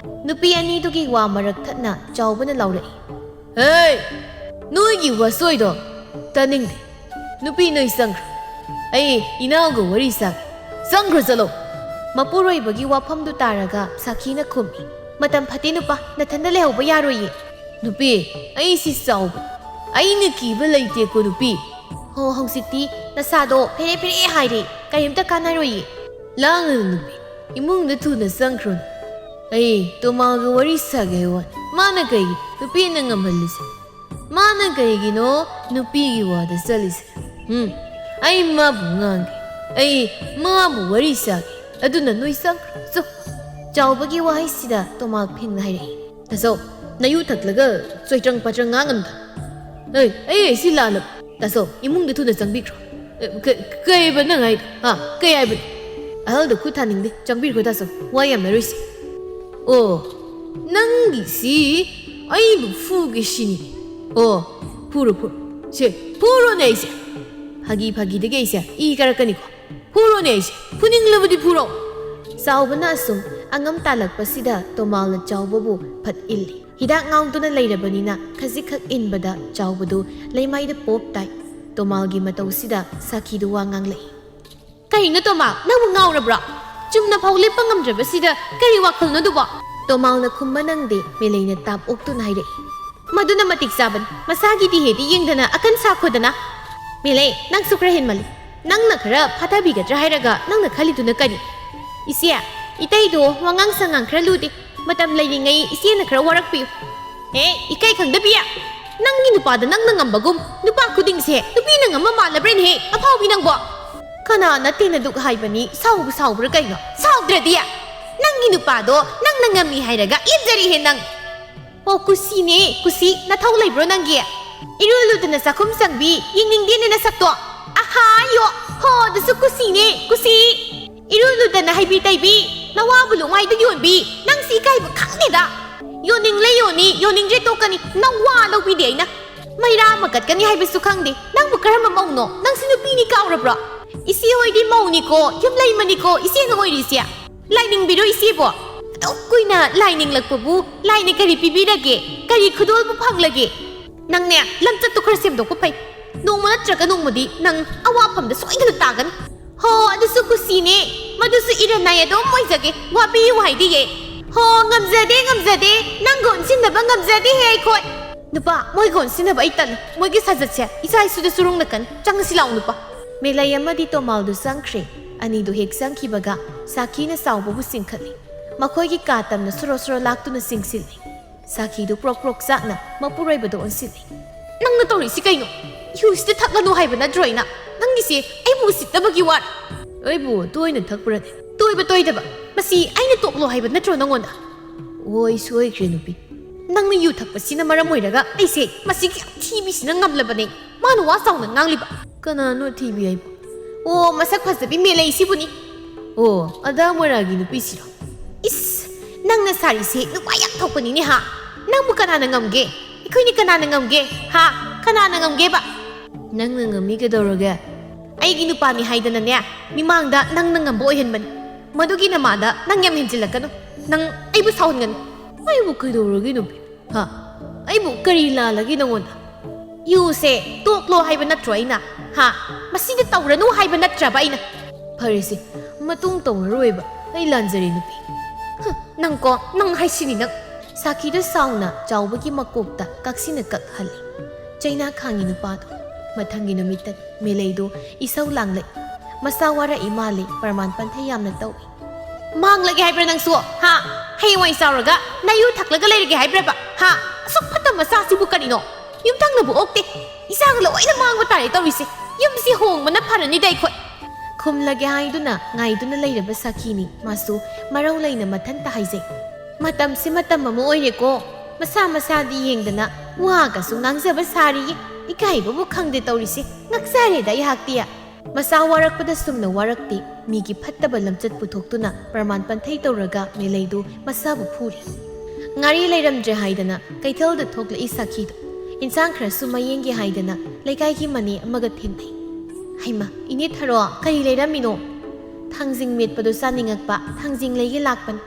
ꯅꯨꯄꯤ ꯑꯅꯤꯗꯨꯒꯤ ꯋꯥ ꯃꯔꯛ ꯊꯠꯅ ꯆꯥꯎꯕꯅ ꯂꯥꯎꯔꯛꯏ꯫ ꯍꯦ! ꯅꯣꯏꯒꯤ ꯋꯥꯁꯣꯏꯗꯣ ꯇꯥꯅꯤꯡꯗꯦ꯫ ꯅꯨꯄꯤ ꯅꯣꯏ ꯆꯪꯈ꯭ꯔꯣ꯫ ꯑꯩ ꯏꯅꯥꯎꯒ ꯋꯥꯔꯤ ꯁꯥꯒꯦ꯫ ꯆꯪꯈ꯭ꯔꯣ ꯆꯠꯂꯣ꯫ ꯃꯄꯨꯔꯣꯏꯕꯒꯤ ꯋꯥꯐꯝꯗꯨ ꯇꯥꯔꯒ ꯁꯥꯈꯤꯅ ꯈꯨꯝꯃꯤ꯫ ꯃꯇꯝ ꯐꯠꯇꯦ ꯅꯨꯄꯥ, ꯅꯊꯟꯗ ꯂꯩꯍꯧꯕ ꯌꯥꯔꯣꯏꯌꯦ꯫ ꯅꯨꯄꯤ, ꯑꯩꯁꯤ ꯆꯥꯎꯕ꯫ ꯑꯩꯅ ꯀꯤꯕ ꯂꯩꯇꯦꯀꯣ ꯅꯨꯄꯤ꯫ ꯍꯣ, ꯍꯧꯖꯤꯛꯇꯤ ꯅꯁꯥꯗꯣ ꯐꯦꯔꯦ ꯐꯦꯔꯦ ꯍꯥꯏꯔꯦ꯫ ꯀꯔꯤꯝꯇ ꯀꯥꯟꯅꯔꯣꯏꯌꯦ꯫ ꯂꯥꯡꯒꯅꯨ ꯅꯨꯄꯤ꯫ ꯏꯃꯨꯡꯗ ꯊꯨꯅ ꯆꯪꯈ꯭ꯔꯣꯅꯦ꯫ ꯑꯩ ꯇꯣꯃꯥꯜꯒ ꯋꯥꯔꯤ ꯁꯥꯒꯦ ꯍꯥꯏ ꯋꯥꯅꯤ꯫ ꯃꯥꯅ ꯀꯩꯒꯤ ꯅꯨꯄꯤꯅ ꯉꯝꯍꯜꯂꯤꯁꯦ? ꯃꯥꯅ ꯀꯩꯒꯤꯅꯣ ꯅꯨꯄꯤꯒꯤ ꯋꯥꯗ ꯆꯠꯂꯤꯁꯦ? ꯎꯝ, ꯑꯩ ꯃꯥꯕꯨ ꯉꯥꯡꯒꯦ꯫ ꯑꯩ ꯃꯥꯕꯨ ꯋꯥꯔꯤ ꯁꯥꯒꯦ꯫ ꯑꯗꯨꯅ ꯅꯣꯏ ꯆꯪꯈ꯭ꯔꯣ, ꯆꯣ꯫ ꯆꯥꯎꯕꯒꯤ ꯋꯥꯍꯩꯁꯤꯗ ꯇꯣꯃꯥꯜ ꯐꯤꯡꯅ ꯍꯥꯏꯔꯛꯏ꯫ ꯇꯥꯆꯧ, ꯅꯌꯨ ꯊꯛꯂꯒ ꯆꯣꯏꯇ꯭ꯔꯪ ꯄꯥꯇ꯭ꯔꯪ ꯉꯥꯡꯒꯅꯨꯗ꯫ ꯑꯩ, ꯑꯩ, ꯑꯩ ꯁꯤ ꯂꯥꯜꯂꯕ꯫ ꯇꯥꯆꯧ, ꯏꯃꯨꯡꯗ ꯊꯨꯅ ꯆꯪꯕꯤꯈ꯭ꯔꯣ꯫ ꯑꯦ, ꯀ-, ꯀꯩꯕ ꯅꯪ ꯍꯥꯏꯗꯣ? ꯍꯥ? ꯀꯩ ꯍꯥꯏꯕꯅꯣ? ꯑꯍꯜꯗ ꯈꯨꯠ ꯊꯥꯅꯤꯡꯗꯦ꯫ ꯆꯪꯕꯤꯈ꯭ꯔꯣ ꯇꯥꯆꯧ꯫ ꯋꯥ ꯌꯥꯝꯅꯔꯣꯏꯁꯤ꯫ ꯑꯣ, ꯅꯪꯒꯤꯁꯤ ꯑꯩꯕꯨ ꯐꯨꯒꯦ ꯁꯤꯅꯤ꯫ ꯑꯣ, ꯐꯨꯔꯣ, ꯐꯨꯔꯣ꯫ ꯁꯦ, ꯐꯨꯔꯣꯅꯦ ꯑꯩꯁꯦ꯫ ꯐꯥꯒꯤ ꯐꯥꯒꯤꯗꯒꯤ ꯑꯩꯁꯦ ꯏ ꯀꯥꯔꯛꯀꯅꯤꯀꯣ꯫ ꯐꯨꯔꯣꯅꯦ ꯑꯩꯁꯦ꯫ ꯐꯨꯅꯤꯡꯂꯕꯗꯤ ꯐꯨꯔꯣ꯫ ꯆꯥꯎꯕꯅ ꯑꯁꯨꯝ ꯑꯉꯝ ꯇꯥꯜꯂꯛꯄꯁꯤꯗ ꯇꯣꯃꯥꯜꯅ ꯆꯥꯎꯕꯕꯨ ꯐꯠ ꯏꯜꯂꯤ꯫ ꯍꯤꯗꯥꯛ ꯉꯥꯎꯗꯨꯅ ꯂꯩꯔꯕꯅꯤꯅ ꯈꯖꯤꯛꯈꯛ ꯏꯟꯕꯗ ꯆꯥꯎꯕꯗꯨ ꯂꯩꯃꯥꯏꯗ ꯄꯣꯞ ꯇꯥꯏ꯫ ꯇꯣꯃꯥꯜꯒꯤ ꯃꯇꯧꯁꯤꯗ ꯁꯥꯈꯤꯗꯨ ꯋꯥ ꯉꯥꯡꯂꯛꯏ꯫ ꯀꯩꯅꯣ ꯇꯣꯃꯥꯜ, ꯅꯪꯕꯨ ꯉꯥꯎꯔꯕ꯭ꯔꯣ? ꯆꯨꯝꯅ ꯐꯥꯎ ꯂꯦꯞꯄ ꯉꯝꯗ꯭ꯔꯕꯁꯤꯗ ꯀꯔꯤ ꯋꯥꯈꯜꯅꯣ ꯑꯗꯨꯕꯣ? ꯇꯣꯃꯥꯜꯅ ꯈꯨꯝꯕ ꯅꯪꯗꯦ, ꯃꯦꯂꯩꯅ ꯇꯥꯞ ꯑꯣꯛꯇꯨꯅ ꯍꯥꯏꯔꯛꯏ꯫ ꯃꯗꯨꯅ ꯃꯇꯤꯛ ꯆꯥꯕꯅꯤ꯫ ꯃꯁꯥꯒꯤ ꯗꯤꯍꯦꯗꯤ ꯌꯦꯡꯗꯅ ꯑꯀꯟ ꯁꯥꯈꯣꯗꯅ꯫ ꯃꯦꯂꯩ, ꯅꯪꯁꯨ ꯈꯔ ꯍꯦꯟꯃꯜꯂꯤ꯫ ꯅꯪꯅ ꯈꯔ ꯐꯥꯊꯕꯤꯒꯗ꯭ꯔꯥ ꯍꯥꯏꯔꯒ ꯅꯪꯅ ꯈꯜꯂꯤꯗꯨꯅ ꯀꯔꯤ? ꯏꯆꯦ, ꯏꯇꯩꯗꯣ ꯋꯥꯉꯥꯡ ꯁꯉꯥꯡ ꯈꯔ ꯂꯨꯗꯦ꯫ ꯃꯇꯝ ꯂꯩꯔꯤꯉꯩ ꯏꯆꯦꯅ ꯈꯔ ꯋꯥꯔꯛꯄꯤꯌꯨ꯫ ꯍꯦ, ꯏꯀꯥꯏ ꯈꯪꯗꯕꯤ! ꯅꯪꯒꯤ ꯅꯨꯄꯥꯗ ꯅꯪꯅ ꯉꯝꯕꯒꯨꯝ, ꯅꯨꯄꯥ ꯈꯨꯗꯤꯡꯁꯦ ꯅꯨꯄꯤꯅ ꯉꯝꯕ ꯃꯥꯜꯂꯕ꯭ꯔꯦꯅꯦꯍꯦ, ꯑꯐꯥꯎꯕꯤ ꯅꯪꯕꯣ! ꯀꯅꯥ ꯅꯠꯇꯦꯅ ꯗꯨꯛ ꯍꯥꯏꯕꯅꯤ, ꯁꯥꯎꯕꯨ ꯁꯥꯎꯕ꯭ꯔꯥ ꯀꯩꯅꯣ? ꯁꯥꯎꯗ꯭ꯔꯗꯤ! ꯅꯪꯒꯤ ꯅꯨꯄꯥꯗꯣ ꯅꯪꯅ ꯉꯝꯃꯤ ꯍꯥꯏꯔꯒ ꯂꯦꯞꯆꯔꯤꯍꯦ ꯅꯪ! ꯍꯣ, ꯀꯨꯁꯤꯅꯦ, ꯀꯨꯁꯤ, ꯅꯊꯧ ꯂꯩꯕ꯭ꯔꯣ ꯅꯪꯒꯤ? ꯏꯔꯨ ꯂꯨꯗꯅ ꯆꯥꯛꯈꯨꯝ ꯆꯪꯕꯤ, ꯌꯦꯡꯅꯤꯡꯗꯦꯅꯦ ꯅꯁꯛꯇꯣ꯫ ꯑꯍꯥ, ꯌꯣ, ꯍꯣ, ꯑꯗꯨꯁꯨ ꯀꯨꯁꯤꯅꯦ, ꯀꯨꯁꯤ꯫ ꯏꯔꯨ ꯂꯨꯗꯅ ꯍꯩꯕꯤ ꯇꯩꯕꯤ, ꯅꯋꯥꯕꯨ ꯂꯨꯛꯃꯥꯏꯗ ꯌꯣꯟꯕꯤ, ꯅꯪꯁꯤ ꯏꯀꯥꯏꯕ ꯈꯪꯗꯦꯗ꯫ ꯌꯣꯟꯅꯤꯡꯂꯦ ꯌꯣꯟꯅꯤ, ꯌꯣꯟꯅꯤꯡꯗ꯭ꯔꯦ ꯇꯣꯛꯀꯅꯤ, ꯅꯋꯥ ꯂꯧꯕꯤꯗꯦ ꯑꯩꯅ꯫ ꯃꯩꯔꯥ ꯑꯃ ꯀꯠꯀꯅꯤ ꯍꯥꯏꯕꯁꯨ ꯈꯪꯗꯦ, ꯅꯪꯕꯨ ꯀꯔꯝꯕ ꯃꯧꯅꯣ? ꯅꯪꯁꯤ ꯅꯨꯄꯤꯅꯤ ꯀꯥꯎꯔꯕ꯭ꯔꯣ? ꯏꯆꯦ ꯍꯣꯏꯗꯤ ꯃꯧꯅꯤꯀꯣ, ꯌꯨꯝ ꯂꯩꯃꯅꯤꯀꯣ, ꯏꯆꯦꯅ ꯑꯣꯏꯔꯤꯁꯦ꯫ ꯂꯥꯏꯅꯤꯡꯕꯤꯔꯣ ꯏꯆꯦꯕꯣ? ꯑꯗꯨꯛ ꯀꯨꯏꯅ ꯂꯥꯏꯅꯤꯡꯂꯛꯄꯕꯨ ꯂꯥꯏꯅ ꯀꯔꯤ ꯄꯤꯕꯤꯔꯒꯦ? ꯀꯔꯤ ꯈꯨꯗꯣꯜꯕꯨ ꯐꯪꯂꯒꯦ? ꯅꯪꯅꯦ, ꯂꯝꯆꯠꯇꯨ ꯈꯔ ꯁꯦꯝꯗꯣꯛꯄ ꯐꯩ꯫ ꯅꯣꯡꯃ ꯅꯠꯇ꯭ꯔꯒ ꯅꯣꯡꯃꯗꯤ ꯅꯪ ꯑꯋꯥꯐꯝꯗ ꯁꯣꯏꯗꯅ ꯇꯥꯒꯅꯤ꯫ ꯍꯣ, ꯑꯗꯨꯁꯨ ꯀꯨꯁꯤꯅꯦ, ꯃꯗꯨꯁꯨ ꯏꯔꯟꯅꯥꯏ ꯑꯗꯨꯝ ꯑꯣꯏꯖꯒꯦ, ꯋꯥꯕꯤꯌꯨ ꯍꯥꯏꯗꯤꯌꯦ꯫ ꯍꯣ, ꯉꯝꯖꯗꯦ, ꯉꯝꯖꯗꯦ, ꯅꯪꯒ ꯑꯣꯟꯁꯤꯟꯅꯕ ꯉꯝꯖꯗꯦꯍꯦ ꯑꯩꯈꯣꯏ꯫ ꯅꯨꯄꯥ, ꯃꯣꯏꯒ ꯑꯣꯟꯁꯤꯟꯅꯕ ꯑꯩ ꯇꯜꯂꯤ꯫ ꯃꯣꯏꯒꯤ ꯁꯥꯖꯠꯁꯦ ꯏꯆꯥ ꯏꯁꯨꯗ ꯁꯨꯔꯨꯡꯂꯛꯀꯅꯤ꯫ ꯆꯪꯉꯁꯤ ꯂꯥꯛꯑꯣ ꯅꯨꯄꯥ꯫ ꯃꯦꯂꯩ ꯑꯃꯗꯤ ꯇꯣꯃꯥꯜꯗꯨ ꯆꯪꯈ꯭ꯔꯦ꯫ ꯑꯅꯤꯗꯨ ꯍꯦꯛ ꯆꯪꯈꯤꯕꯒ ꯁꯥꯈꯤꯅ ꯆꯥꯎꯕꯕꯨ ꯆꯤꯡꯈꯠꯂꯤ꯫ ꯃꯈꯣꯏꯒꯤ ꯀꯥ ꯇꯝꯅ ꯁꯣꯔꯣ ꯁꯣꯔꯣ ꯂꯥꯛꯇꯨꯅ ꯆꯤꯡꯁꯤꯜꯂꯤ꯫ ꯁꯥꯈꯤꯗꯨ ꯄ꯭ꯔꯣꯛ ꯄ꯭ꯔꯣꯛ ꯆꯥꯛꯅ ꯃꯄꯨꯔꯣꯏꯕꯗ ꯑꯣꯟꯁꯤꯜꯂꯤ꯫ ꯅꯪꯅ ꯇꯧꯔꯤꯁꯤ ꯀꯩꯅꯣ? ꯌꯨꯁꯤꯗ ꯊꯛꯂꯅꯨ ꯍꯥꯏꯕ ꯅꯠꯇ꯭ꯔꯣ ꯑꯩꯅ? ꯅꯪꯒꯤꯁꯦ ꯑꯩꯕꯨ ꯎꯁꯤꯠꯇꯕꯒꯤ ꯋꯥꯔ? ꯑꯩꯕꯨ ꯇꯣꯏꯅ ꯊꯛꯄ꯭ꯔꯅꯦ? ꯇꯣꯏꯕ ꯇꯣꯏꯗꯕ, ꯃꯁꯤ ꯑꯩꯅ ꯇꯣꯛꯂꯣ ꯍꯥꯏꯕ ꯅꯠꯇ꯭ꯔꯣ ꯅꯪꯉꯣꯟꯗ? ꯍꯣꯏ, ꯁꯣꯏꯈ꯭ꯔꯦ ꯅꯨꯄꯤ꯫ ꯅꯪꯅ ꯌꯨ ꯊꯛꯄꯁꯤꯅ ꯃꯔꯝ ꯑꯣꯏꯔꯒ ꯑꯩꯁꯦ ꯃꯁꯤꯒꯤ ꯌꯥꯝ ꯊꯤꯕꯤꯁꯤꯅ ꯉꯝꯂꯕꯅꯦ꯫ ꯃꯥꯅ ꯋꯥ ꯆꯥꯎꯅ ꯉꯥꯡꯂꯤꯕ꯫ ꯀꯅꯥꯅꯣ ꯊꯤꯕꯤ ꯍꯥꯏꯕꯣ? ꯑꯣ, ꯃꯁꯛ ꯐꯖꯕꯤ ꯃꯦꯂꯩꯁꯤꯕꯨꯅꯤ꯫ ꯑꯣ, ꯑꯗꯥ ꯃꯣꯏꯔꯥꯒꯤ ꯅꯨꯄꯤꯁꯤꯔꯣ? ꯏꯁ, ꯅꯪꯅ ꯁꯥꯔꯤꯁꯦ ꯅꯨꯄꯥ ꯌꯥꯝ ꯊꯣꯛꯄꯅꯤꯅꯦ ꯍꯥ? ꯅꯪꯕꯨ ꯀꯅꯥꯅ ꯉꯝꯒꯦ? ꯑꯩꯈꯣꯏꯅꯤ ꯀꯅꯥꯅ ꯉꯝꯒꯦ ꯍꯥ? ꯀꯅꯥꯅ ꯉꯝꯒꯦꯕ? ꯅꯪꯅ ꯉꯝꯃꯤ ꯀꯩꯗꯧꯔꯒꯦ? ꯑꯩꯒꯤ ꯅꯨꯄꯥꯅꯤ ꯍꯥꯏꯗꯅꯅꯦ, ꯃꯤꯃꯥꯡꯗ ꯅꯪꯅ ꯉꯝꯕ ꯑꯣꯏꯍꯟꯕꯅꯤ꯫ ꯃꯗꯨꯒꯤ ꯅꯃꯥꯗ ꯅꯪ ꯌꯥꯝ ꯍꯦꯟꯖꯤꯜꯂꯛꯀꯅꯨ꯫ ꯅꯪ ꯑꯩꯕꯨ ꯁꯥꯎꯍꯟꯒꯅꯨ꯫ ꯑꯩꯕꯨ ꯀꯩꯗꯧꯔꯒꯦ ꯅꯨꯄꯤ? ꯍꯥ? ꯑꯩꯕꯨ ꯀꯔꯤ ꯂꯥꯜꯂꯒꯦ ꯅꯉꯣꯟꯗ? ꯌꯨꯁꯦ ꯇꯣꯛꯂꯣ ꯍꯥꯏꯕ ꯅꯠꯇ꯭ꯔꯣ ꯑꯩꯅ? ꯍꯥ? ꯃꯁꯤꯗ ꯇꯧꯔꯅꯨ ꯍꯥꯏꯕ ꯅꯠꯇ꯭ꯔꯕ ꯑꯩꯅ? ꯐꯔꯦꯁꯦ, ꯃꯇꯨꯡ ꯇꯧꯔꯔꯣꯏꯕ꯫ ꯑꯩ ꯂꯥꯟꯖꯔꯦ ꯅꯨꯄꯤ꯫ ꯍꯨꯝ, ꯅꯪꯀꯣ, ꯅꯪ ꯍꯥꯏꯁꯤꯅꯤ ꯅꯪ꯫ ꯁꯥꯈꯤꯗꯨ ꯁꯥꯎꯅ ꯆꯥꯎꯕꯒꯤ ꯃꯀꯣꯛꯇ ꯀꯛꯁꯤꯅ ꯀꯛꯍꯜꯂꯤ꯫ ꯆꯩꯅꯥ ꯈꯥꯡꯉꯤ ꯅꯨꯄꯥꯗꯣ꯫ ꯃꯊꯪꯒꯤ ꯅꯨꯃꯤꯠꯇ ꯃꯦꯂꯩꯗꯣ ꯏꯁꯧ ꯂꯥꯡꯂꯛꯏ꯫ ꯃꯁꯥ ꯋꯥꯔꯛꯏ ꯃꯥꯜꯂꯤ, ꯄ꯭ꯔꯃꯥꯟ ꯄꯟꯊꯩ ꯌꯥꯝꯅ ꯇꯧꯏ꯫ ꯃꯥꯡꯂꯒꯦ ꯍꯥꯏꯕ꯭ꯔꯥ ꯅꯪꯁꯨ? ꯍꯥ? ꯍꯌꯦꯡꯋꯥꯏ ꯆꯥꯎꯔꯒ ꯅꯌꯨ ꯊꯛꯂꯒ ꯂꯩꯔꯒꯦ ꯍꯥꯏꯕ꯭ꯔꯕ? ꯍꯥ? ꯑꯁꯨꯛ ꯐꯠꯇꯕ ꯃꯆꯥꯁꯤꯕꯨ ꯀꯔꯤꯅꯣ? ꯌꯨꯝꯊꯪꯅꯕ ꯑꯣꯛꯇꯦ꯫ ꯏꯆꯥꯒ ꯂꯣꯏꯅ ꯃꯥꯡꯕ ꯇꯥꯔꯦ ꯇꯧꯔꯤꯁꯦ꯫ ꯌꯨꯝꯁꯤ ꯍꯣꯡꯕꯅ ꯐꯔꯅꯤꯗ ꯑꯩꯈꯣꯏ꯫ ꯈꯨꯝꯂꯒꯦ ꯍꯥꯏꯗꯨꯅ ꯉꯥꯏꯗꯨꯅ ꯂꯩꯔꯕ ꯁꯥꯈꯤꯅꯤ꯫ ꯃꯥꯁꯨ ꯃꯔꯧ ꯂꯩꯅ ꯃꯊꯟꯇ ꯍꯥꯏꯖꯩ꯫ ꯃꯇꯝꯁꯤ ꯃꯇꯝ ꯑꯃ ꯑꯣꯏꯔꯦꯀꯣ꯫ ꯃꯁꯥ ꯃꯁꯥꯗꯤ ꯌꯦꯡꯗꯅ ꯋꯥꯒꯁꯨ ꯉꯥꯡꯖꯕ ꯁꯥꯔꯤꯌꯦ꯫ ꯏꯀꯥꯏꯕꯕꯨ ꯈꯪꯗꯦ ꯇꯧꯔꯤꯁꯦ꯫ ꯉꯛꯆꯔꯦꯗ ꯑꯩꯍꯥꯛꯇꯤ꯫ ꯃꯁꯥ ꯋꯥꯔꯛꯄꯗ ꯁꯨꯝꯅ ꯋꯥꯔꯛꯇꯦ꯫ ꯃꯤꯒꯤ ꯐꯠꯇꯕ ꯂꯝꯆꯠ ꯄꯨꯊꯣꯛꯇꯨꯅ ꯄ꯭ꯔꯃꯥꯟ ꯄꯟꯊꯩ ꯇꯧꯔꯒ ꯃꯦꯂꯩꯗꯨ ꯃꯁꯥꯕꯨ ꯐꯨꯔꯤ꯫ ꯉꯥꯔꯤ ꯂꯩꯔꯝꯗ꯭ꯔꯦ ꯍꯥꯏꯗꯅ ꯀꯩꯊꯦꯜꯗ ꯊꯣꯛꯂꯛꯏ ꯁꯥꯈꯤꯗꯣ꯫ ꯏꯟꯁꯥꯡ ꯈꯔꯁꯨ ꯃꯌꯦꯡꯒꯦ ꯍꯥꯏꯗꯅ ꯂꯩꯀꯥꯏꯒꯤ ꯃꯅꯦ ꯑꯃꯒ ꯊꯦꯡꯅꯩ꯫ "ꯍꯩꯃ, ꯏꯅꯦ ꯊꯔꯣ, ꯀꯔꯤ ꯂꯩꯔꯝꯃꯤꯅꯣ?" "ꯊꯥꯡꯖꯤꯡ ꯃꯦꯠꯄꯗꯣ ꯆꯥꯅꯤꯡꯉꯛꯄ, ꯊꯥꯡꯖꯤꯡ ꯂꯩꯒꯦ ꯂꯥꯛꯄꯅꯤ꯫"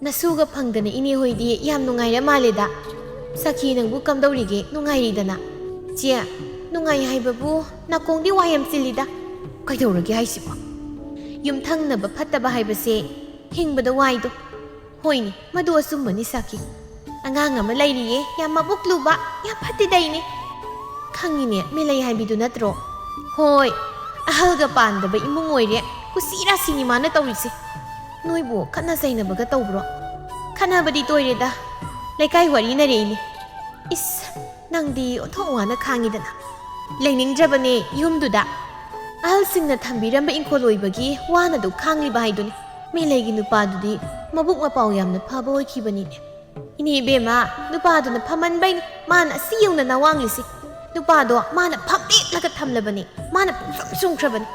"ꯅꯁꯨꯒ ꯐꯪꯗꯅ ꯏꯅꯦ ꯍꯣꯏꯗꯤ ꯌꯥꯝ ꯅꯨꯡꯉꯥꯏꯔ ꯃꯥꯜꯂꯦꯗ꯫ ꯁꯥꯈꯤ, ꯅꯪꯕꯨ ꯀꯝꯗꯧꯔꯤꯒꯦ? ꯅꯨꯡꯉꯥꯏꯔꯤꯗꯅ?" "ꯆꯦ, ꯅꯨꯡꯉꯥꯏ ꯍꯥꯏꯕꯕꯨ ꯅꯥꯀꯣꯡꯗꯤ ꯋꯥ ꯌꯥꯝ ꯆꯤꯜꯂꯤꯗ꯫" "ꯀꯩꯗꯧꯔꯒꯦ ꯍꯥꯏꯁꯤꯕꯣ?" "ꯌꯨꯝꯊꯪꯅꯕ ꯐꯠꯇꯕ ꯍꯥꯏꯕꯁꯦ ꯍꯤꯡꯕꯗ ꯋꯥꯏꯗꯣ꯫" "ꯍꯣꯏꯅꯦ, ꯃꯗꯨ ꯑꯆꯨꯝꯕꯅꯤ ꯁꯥꯈꯤ꯫ ꯑꯉꯥꯡ ꯑꯃ ꯂꯩꯔꯤꯌꯦ, ꯌꯥꯝ ꯃꯕꯨꯛ ꯂꯨꯕ, ꯌꯥꯝ ꯐꯠꯇꯤꯗꯥꯏꯅꯦ꯫" "ꯈꯪꯉꯤꯅꯦ, ꯃꯦꯂꯩ ꯍꯥꯏꯕꯤꯗꯨ ꯅꯠꯇ꯭ꯔꯣ?" "ꯍꯣꯏ, ꯑꯍꯜꯒ ꯄꯥꯟꯗꯕ ꯏꯃꯨꯡ ꯑꯣꯏꯔꯦ꯫ ꯀꯨꯁꯤ ꯔꯥꯁꯤꯅꯤ ꯃꯥꯅ ꯇꯧꯔꯤꯁꯦ꯫" "ꯅꯣꯏꯕꯨ ꯈꯠꯅ ꯆꯩꯅꯕꯒ ꯇꯧꯕ꯭ꯔꯣ?" "ꯈꯠꯅꯕꯗꯤ ꯇꯣꯏꯔꯦꯗ, ꯂꯩꯀꯥꯏ ꯋꯥꯔꯤꯅꯔꯦ ꯏꯅꯦ꯫" "ꯏꯁ, ꯅꯪꯗꯤ ꯑꯣꯟꯊꯣꯛ ꯋꯥꯅ ꯈꯥꯡꯉꯤꯗꯅ꯫" "ꯂꯩꯅꯤꯡꯗ꯭ꯔꯕꯅꯦ ꯌꯨꯝꯗꯨꯗ꯫ ꯑꯍꯜꯁꯤꯡꯅ ꯊꯝꯕꯤꯔꯝꯕ ꯏꯪꯈꯣꯜ ꯑꯣꯏꯕꯒꯤ ꯋꯥꯅ ꯑꯗꯨ ꯈꯥꯡꯂꯤꯕ ꯍꯥꯏꯗꯨꯅꯤ꯫ ꯃꯦꯂꯩꯒꯤ ꯅꯨꯄꯥꯗꯨꯗꯤ ꯃꯕꯨꯛ ꯃꯄꯥꯎ ꯌꯥꯝꯅ ꯐꯕ ꯑꯣꯏꯈꯤꯕꯅꯤꯅꯦ꯫" "ꯏꯅꯦ ꯏꯕꯦꯝꯃ, ꯅꯨꯄꯥꯗꯨꯅ ꯐꯝꯃꯟꯕꯩꯅꯤ ꯃꯥꯅ ꯑꯁꯤ ꯌꯧꯅ ꯅꯋꯥꯡꯂꯤꯁꯤ꯫ ꯅꯨꯄꯥꯗꯣ ꯃꯥꯅ ꯐꯝꯗꯦꯛꯂꯒ ꯊꯝꯂꯕꯅꯤ, ꯃꯥꯅ ꯄꯨꯡꯁꯨꯝ ꯁꯨꯝꯈ꯭ꯔꯕꯅꯤ꯫"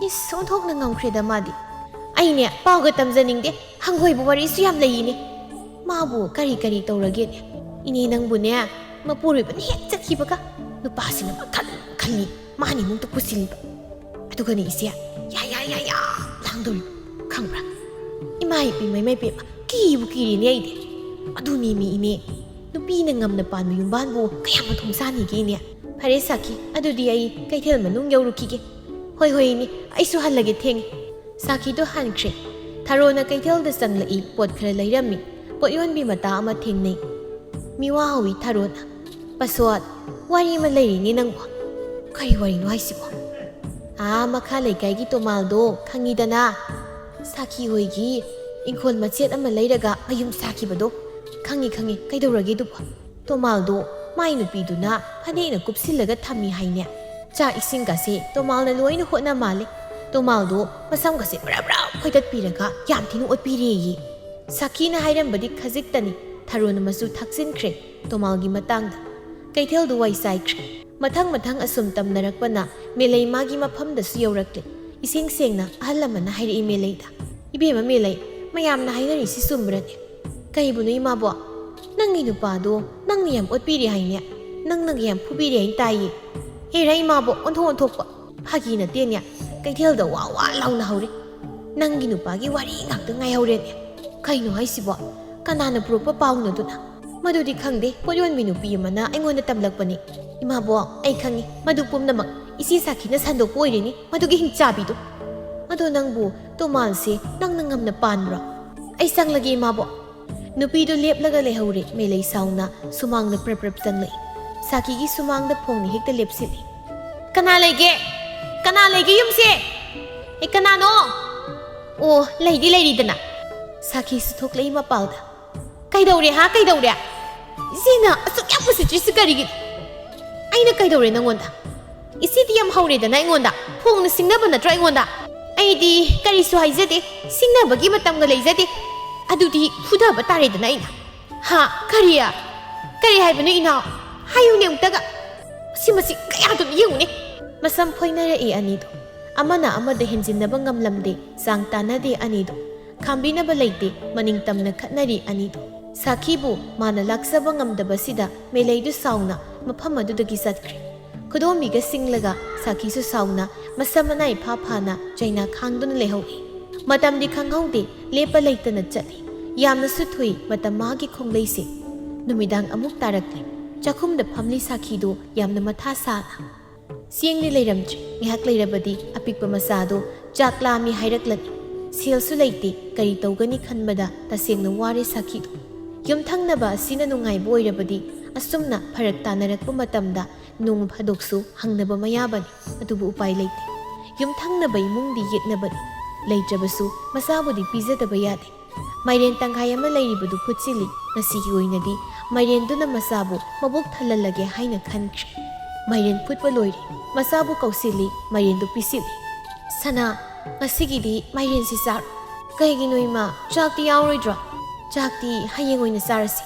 "ꯏꯁ, ꯑꯣꯟꯊꯣꯛꯅ ꯉꯝꯈ꯭ꯔꯦꯗ ꯃꯥꯗꯤ꯫ ꯑꯩꯅꯦ ꯄꯥꯎꯒ ꯇꯝꯖꯅꯤꯡꯗꯦ, ꯍꯪꯒꯣꯏꯕ ꯋꯥꯔꯤꯁꯨ ꯌꯥꯝ ꯂꯩꯌꯦꯅꯦ꯫ ꯃꯥꯕꯨ ꯀꯔꯤ ꯀꯔꯤ ꯇꯧꯔꯒꯦꯅꯦ? ꯏꯅꯦ, ꯅꯪꯕꯨꯅꯦ ꯃꯄꯨꯔꯣꯏꯕꯅ ꯍꯦꯛ ꯆꯠꯈꯤꯕꯒ ꯅꯨꯄꯥꯁꯤꯅ ꯃꯈꯜ ꯃꯈꯜꯅꯤ ꯃꯥꯅ ꯏꯃꯨꯡꯗ ꯄꯨꯁꯤꯜꯂꯤꯕ꯫ ꯑꯗꯨꯒꯅꯦ ꯏꯆꯦ, ꯌꯥ ꯌꯥ ꯌꯥ ꯌꯥ ꯂꯥꯡꯗꯧꯔꯤꯕ ꯈꯪꯕ꯭ꯔꯥ? ꯏꯃꯥ ꯏꯄꯦꯝꯃ, ꯏꯃꯥ ꯏꯄꯦꯝꯃ, ꯀꯤꯕꯨ ꯀꯤꯔꯦꯅꯦ ꯑꯩꯗꯤ꯫ ꯑꯗꯨꯅꯦꯃꯤ ꯏꯅꯦ, ꯅꯨꯄꯤꯅ ꯉꯝꯅ ꯄꯥꯟꯕ ꯌꯨꯝꯕꯥꯟꯕꯨ ꯀꯌꯥꯝ ꯃꯊꯣꯡ ꯆꯥꯅꯤꯒꯦ ꯏꯅꯦ?" "ꯐꯔꯦ ꯁꯥꯈꯤ, ꯑꯗꯨꯗꯤ ꯑꯩ ꯀꯩꯊꯦꯜ ꯃꯅꯨꯡ ꯌꯧꯔꯨꯈꯤꯒꯦ꯫" "ꯍꯣꯏ ꯍꯣꯏ ꯏꯅꯦ, ꯑꯩꯁꯨ ꯍꯜꯂꯒꯦ, ꯊꯦꯡꯉꯦ꯫" ꯁꯥꯈꯤꯗꯣ ꯍꯟꯈ꯭ꯔꯦ꯫ ꯊꯔꯣꯅ ꯀꯩꯊꯦꯜꯗ ꯆꯪꯂꯛꯏ, ꯄꯣꯠ ꯈꯔ ꯂꯩꯔꯝꯃꯤ꯫ ꯄꯣꯠ ꯌꯣꯟꯕꯤ ꯃꯇꯥ ꯑꯃ ꯊꯦꯡꯅꯩ꯫ ꯃꯤꯋꯥ ꯍꯧꯏ ꯊꯔꯣꯅ꯫ "ꯄꯁꯣꯠ, ꯋꯥꯔꯤ ꯑꯃ ꯂꯩꯔꯤꯅꯦ ꯅꯪꯕꯣ꯫" "ꯀꯔꯤ ꯋꯥꯔꯤꯅꯣ ꯍꯥꯏꯁꯤꯕꯣ?" "ꯑꯥ, ꯃꯈꯥ ꯂꯩꯀꯥꯏꯒꯤ ꯇꯣꯃꯥꯜꯗꯣ ꯈꯪꯉꯤꯗꯅ? ꯁꯥꯈꯤ ꯍꯣꯏꯒꯤ ꯏꯪꯈꯣꯜ ꯃꯆꯦꯠ ꯑꯃ ꯂꯩꯔꯒ ꯃꯌꯨꯝ ꯁꯥꯈꯤꯕꯗꯣ꯫" "ꯈꯪꯉꯤ, ꯈꯪꯉꯤ꯫ ꯀꯩꯗꯧꯔꯒꯦ ꯑꯗꯨꯕꯣ?" "ꯇꯣꯃꯥꯜꯗꯣ ꯃꯥꯏ ꯅꯨꯄꯤꯗꯨꯅ ꯐꯅꯦꯛꯅ ꯀꯨꯞꯁꯤꯜꯂꯒ ꯊꯝꯃꯤ ꯍꯥꯏꯅꯦ꯫ ꯆꯥꯛ ꯏꯁꯤꯡꯒꯁꯦ ꯇꯣꯃꯥꯜꯅ ꯂꯣꯏꯅ ꯍꯣꯠꯅ ꯃꯥꯜꯂꯦ꯫ ꯇꯣꯃꯥꯜꯗꯣ ꯃꯁꯝꯒꯁꯦ ꯕ꯭ꯔꯥ ꯕ꯭ꯔꯥ ꯐꯣꯏꯗꯠꯄꯤꯔꯒ ꯌꯥꯝ ꯊꯤꯅ ꯑꯣꯠꯄꯤꯔꯦꯌꯦ꯫ ꯁꯥꯈꯤꯅ ꯍꯥꯏꯔꯝꯕꯗꯤ ꯈꯖꯤꯛꯇꯅꯤ, ꯊꯔꯣꯅ ꯃꯆꯨ ꯊꯥꯛꯆꯤꯟꯈ꯭ꯔꯦ ꯇꯣꯃꯥꯜꯒꯤ ꯃꯇꯥꯡꯗ꯫ ꯀꯩꯊꯦꯜꯗꯨ ꯋꯥꯏ ꯆꯥꯏꯈ꯭ꯔꯦ꯫ ꯃꯊꯪ ꯃꯊꯪ ꯑꯁꯨꯝ ꯇꯝꯅꯔꯛꯄꯅ ꯃꯦꯂꯩ ꯃꯥꯒꯤ ꯃꯐꯝꯗꯁꯨ ꯌꯧꯔꯛꯂꯦ꯫ ꯏꯁꯦꯡ ꯁꯦꯡꯅ ꯑꯍꯜ ꯑꯃꯅ ꯍꯥꯏꯔꯛꯏ ꯃꯦꯂꯩꯗ, "ꯏꯕꯦꯝꯃ ꯃꯦꯂꯩ, ꯃꯌꯥꯝꯅ ꯍꯥꯏꯅꯔꯤꯁꯤ ꯆꯨꯝꯕ꯭ꯔꯅꯦ?" "ꯀꯩꯕꯨꯅꯣ ꯏꯃꯥꯕꯣꯛ? ꯅꯪꯒꯤ ꯅꯨꯄꯥꯗꯣ ꯅꯪꯅ ꯌꯥꯝ ꯑꯣꯠꯄꯤꯔꯦ ꯍꯥꯏꯅꯦ? ꯅꯪꯅꯒ ꯌꯥꯝ ꯐꯨꯕꯤꯔꯦ ꯍꯥꯏꯅ ꯇꯥꯏꯌꯦ?" "ꯍꯦꯔꯥ ꯏꯃꯥꯕꯣꯛ, ꯑꯣꯟꯊꯣꯛ ꯑꯣꯟꯊꯣꯛꯄ! ꯐꯥꯒꯤ ꯅꯠꯇꯦꯅꯦ, ꯀꯩꯊꯦꯜꯗ ꯋꯥ ꯋꯥ ꯂꯥꯎꯅ ꯍꯧꯔꯦ꯫ ꯅꯪꯒꯤ ꯅꯨꯄꯥꯒꯤ ꯋꯥꯔꯤ ꯉꯥꯛꯇ ꯉꯥꯏꯍꯧꯔꯦꯅꯦ꯫ ꯀꯩꯅꯣ ꯍꯥꯏꯁꯤꯕꯣ? ꯀꯅꯥꯅ ꯄꯨꯔꯛꯄ ꯄꯥꯎꯅꯣ ꯑꯗꯨꯅ?" "ꯃꯗꯨꯗꯤ ꯈꯪꯗꯦ, ꯄꯣꯠ ꯌꯣꯟꯕꯤ ꯅꯨꯄꯤ ꯑꯃꯅ ꯑꯩꯉꯣꯟꯗ ꯇꯝꯂꯛꯄꯅꯤ꯫ ꯏꯃꯥꯕꯣꯛ, ꯑꯩ ꯈꯪꯉꯤ, ꯃꯗꯨ ꯄꯨꯝꯅꯃꯛ ꯏꯆꯦ ꯁꯥꯈꯤꯅ ꯁꯟꯗꯣꯛꯄ ꯑꯣꯏꯔꯤꯅꯤ, ꯃꯗꯨꯒꯤ ꯍꯤꯡꯆꯥꯕꯤꯗꯨ꯫ ꯑꯗꯣ ꯅꯪꯕꯨ ꯇꯣꯃꯥꯟꯁꯦ ꯅꯪꯅ ꯉꯝꯅ ꯄꯥꯟꯕ꯭ꯔꯣ? ꯑꯩ ꯆꯪꯂꯒꯦ ꯏꯃꯥꯕꯣꯛ꯫" ꯅꯨꯄꯤꯗꯨ ꯂꯦꯞꯂꯒ ꯂꯩꯍꯧꯔꯦ꯫ ꯃꯦꯂꯩ ꯁꯥꯎꯅ ꯁꯨꯃꯥꯡꯅ ꯄ꯭ꯔꯞ ꯄ꯭ꯔꯞ ꯆꯪꯂꯛꯏ꯫ ꯁꯥꯈꯤꯒꯤ ꯁꯨꯃꯥꯡꯗ ꯐꯣꯡꯅ ꯍꯦꯛꯇ ꯂꯦꯞꯁꯤꯜꯂꯤ꯫ "ꯀꯅꯥ ꯂꯩꯒꯦ? ꯀꯅꯥ ꯂꯩꯒꯦ ꯌꯨꯝꯁꯦ? ꯑꯦ, ꯀꯅꯥꯅꯣ? ꯑꯣ, ꯂꯩꯗꯤ ꯂꯩꯔꯤꯗꯅ꯫" ꯁꯥꯈꯤꯁꯨ ꯊꯣꯛꯂꯛꯏ ꯃꯄꯥꯜꯗ꯫ "ꯀꯩꯗꯧꯔꯦ ꯍꯥ? ꯀꯩꯗꯧꯔꯦ? ꯏꯆꯦꯅ ꯑꯁꯨꯛ ꯌꯥꯝ ꯎꯁꯤꯠꯇ꯭ꯔꯤꯁꯤ ꯀꯔꯤꯒꯤꯅꯣ? ꯑꯩꯅ ꯀꯩꯗꯧꯔꯦ ꯅꯪꯉꯣꯟꯗ? ꯏꯆꯦꯗꯤ ꯌꯥꯝ ꯍꯧꯔꯦꯗꯅ ꯑꯩꯉꯣꯟꯗ꯫ ꯐꯣꯡꯅ ꯁꯤꯡꯅꯕ ꯅꯠꯇ꯭ꯔꯣ ꯑꯩꯉꯣꯟꯗ? ꯑꯩꯗꯤ ꯀꯔꯤꯁꯨ ꯍꯥꯏꯖꯗꯦ꯫ ꯁꯤꯡꯅꯕꯒꯤ ꯃꯇꯝꯒ ꯂꯩꯖꯗꯦ꯫ ꯑꯗꯨꯗꯤ ꯐꯨꯗꯕ ꯇꯥꯔꯦꯗꯅ ꯑꯩꯅ꯫ ꯍꯥ? ꯀꯔꯤ? ꯀꯔꯤ ꯍꯥꯏꯕꯅꯣ ꯏꯅꯥꯎ? ꯍꯥꯏꯌꯨꯅꯦ ꯑꯃꯨꯛꯇꯒ꯫ ꯁꯤ ꯃꯁꯤ ꯀꯌꯥꯗꯨꯝ ꯌꯦꯡꯉꯨꯅꯦ꯫" ꯃꯁꯝ ꯐꯣꯏꯅꯔꯛꯏ ꯑꯅꯤꯗꯣ꯫ ꯑꯃꯅ ꯑꯃꯗ ꯍꯦꯟꯖꯤꯟꯅꯕ ꯉꯝꯂꯝꯗꯦ, ꯆꯥꯡ ꯇꯥꯟꯅꯗꯦ ꯑꯅꯤꯗꯣ꯫ ꯈꯥꯝꯕꯤꯅꯕ ꯂꯩꯇꯦ, ꯃꯅꯤꯡ ꯇꯝꯅ ꯈꯠꯅꯔꯤ ꯑꯅꯤꯗꯣ꯫ ꯁꯥꯈꯤꯕꯨ ꯃꯥꯅ ꯂꯥꯛꯆꯕ ꯉꯝꯗꯕꯁꯤꯗ ꯃꯦꯂꯩꯗꯨ ꯁꯥꯎꯅ ꯃꯐꯝ ꯑꯗꯨꯗꯒꯤ ꯆꯠꯈ꯭ꯔꯦ꯫ ꯈꯨꯗꯣꯝꯕꯤꯒ ꯁꯤꯡꯂꯒ ꯁꯥꯈꯤꯁꯨ ꯁꯥꯎꯅ ꯃꯁꯝ ꯃꯅꯥꯏ ꯐꯥ ꯐꯥꯅ ꯆꯩꯅꯥ ꯈꯥꯡꯗꯨꯅ ꯂꯩꯍꯧꯏ꯫ ꯃꯇꯝꯗꯤ ꯈꯪꯍꯧꯗꯦ, ꯂꯦꯞꯄ ꯂꯩꯇꯅ ꯆꯠꯂꯤ꯫ ꯌꯥꯝꯅꯁꯨ ꯊꯨꯏ ꯃꯇꯝ ꯃꯥꯒꯤ ꯈꯣꯡꯂꯩꯁꯦ꯫ ꯅꯨꯃꯤꯗꯥꯡ ꯑꯃꯨꯛ ꯇꯥꯔꯛꯂꯦ꯫ ꯆꯥꯛꯈꯨꯝꯗ ꯐꯝꯂꯤ ꯁꯥꯈꯤꯗꯨ ꯌꯥꯝꯅ ꯃꯊꯥ ꯁꯥꯅ꯫ ꯆꯦꯡꯗꯤ ꯂꯩꯔꯝꯗ꯭ꯔꯦ꯫ ꯉꯥꯏꯍꯥꯛ ꯂꯩꯔꯕꯗꯤ ꯑꯄꯤꯛꯄ ꯃꯆꯥꯗꯨ ꯆꯥꯛ ꯂꯥꯝꯃꯤ ꯍꯥꯏꯔꯛꯂꯅꯤ꯫ ꯁꯦꯜꯁꯨ ꯂꯩꯇꯦ, ꯀꯔꯤ ꯇꯧꯒꯅꯤ ꯈꯟꯕꯗ ꯇꯁꯦꯡꯅ ꯋꯥꯔꯦ ꯁꯥꯈꯤꯗꯨ꯫ ꯌꯨꯝꯊꯪꯅꯕ ꯑꯁꯤꯅ ꯅꯨꯡꯉꯥꯏꯕ ꯑꯣꯏꯔꯕꯗꯤ ꯑꯁꯨꯝꯅ ꯐꯔꯛ ꯇꯥꯅꯔꯛꯄ ꯃꯇꯝꯗ ꯅꯣꯡꯃ ꯐꯥꯗꯣꯛꯁꯨ ꯍꯪꯅꯕ ꯃꯌꯥꯕꯅꯤ꯫ ꯑꯗꯨꯕꯨ ꯎꯄꯥꯏ ꯂꯩꯇꯦ꯫ ꯌꯨꯝꯊꯪꯅꯕ ꯏꯃꯨꯡꯗꯤ ꯌꯦꯛꯅꯕꯅꯤ꯫ ꯂꯩꯇ꯭ꯔꯕꯁꯨ ꯃꯆꯥꯕꯨꯗꯤ ꯄꯤꯖꯗꯕ ꯌꯥꯗꯦ꯫ ꯃꯥꯏꯔꯦꯟ ꯇꯪꯈꯥꯏ ꯑꯃ ꯂꯩꯔꯤꯕꯗꯨ ꯐꯨꯠꯆꯤꯜꯂꯤ꯫ ꯉꯁꯤꯒꯤ ꯑꯣꯏꯅꯗꯤ ꯃꯥꯏꯔꯦꯟꯗꯨꯅ ꯃꯆꯥꯕꯨ ꯃꯕꯨꯛ ꯊꯜꯍꯜꯂꯒꯦ ꯍꯥꯏꯅ ꯈꯟꯈ꯭ꯔꯦ꯫ ꯃꯥꯏꯔꯦꯟ ꯐꯨꯠꯄ ꯂꯣꯏꯔꯦ꯫ ꯃꯆꯥꯕꯨ ꯀꯧꯁꯤꯜꯂꯤ, ꯃꯥꯏꯔꯦꯟꯗꯨ ꯄꯤꯁꯤꯜꯂꯤ꯫ "ꯁꯅꯥ, ꯉꯁꯤꯒꯤꯗꯤ ꯃꯥꯏꯔꯦꯟꯁꯤ ꯆꯥꯔꯣ꯫" "ꯀꯩꯒꯤꯅꯣ ꯏꯃꯥ, ꯆꯥꯛꯇꯤ ꯌꯥꯎꯔꯣꯏꯗ꯭ꯔꯣ?" "ꯆꯥꯛꯇꯤ ꯍꯌꯦꯡ ꯑꯣꯏꯅ ꯆꯥꯔꯁꯤ꯫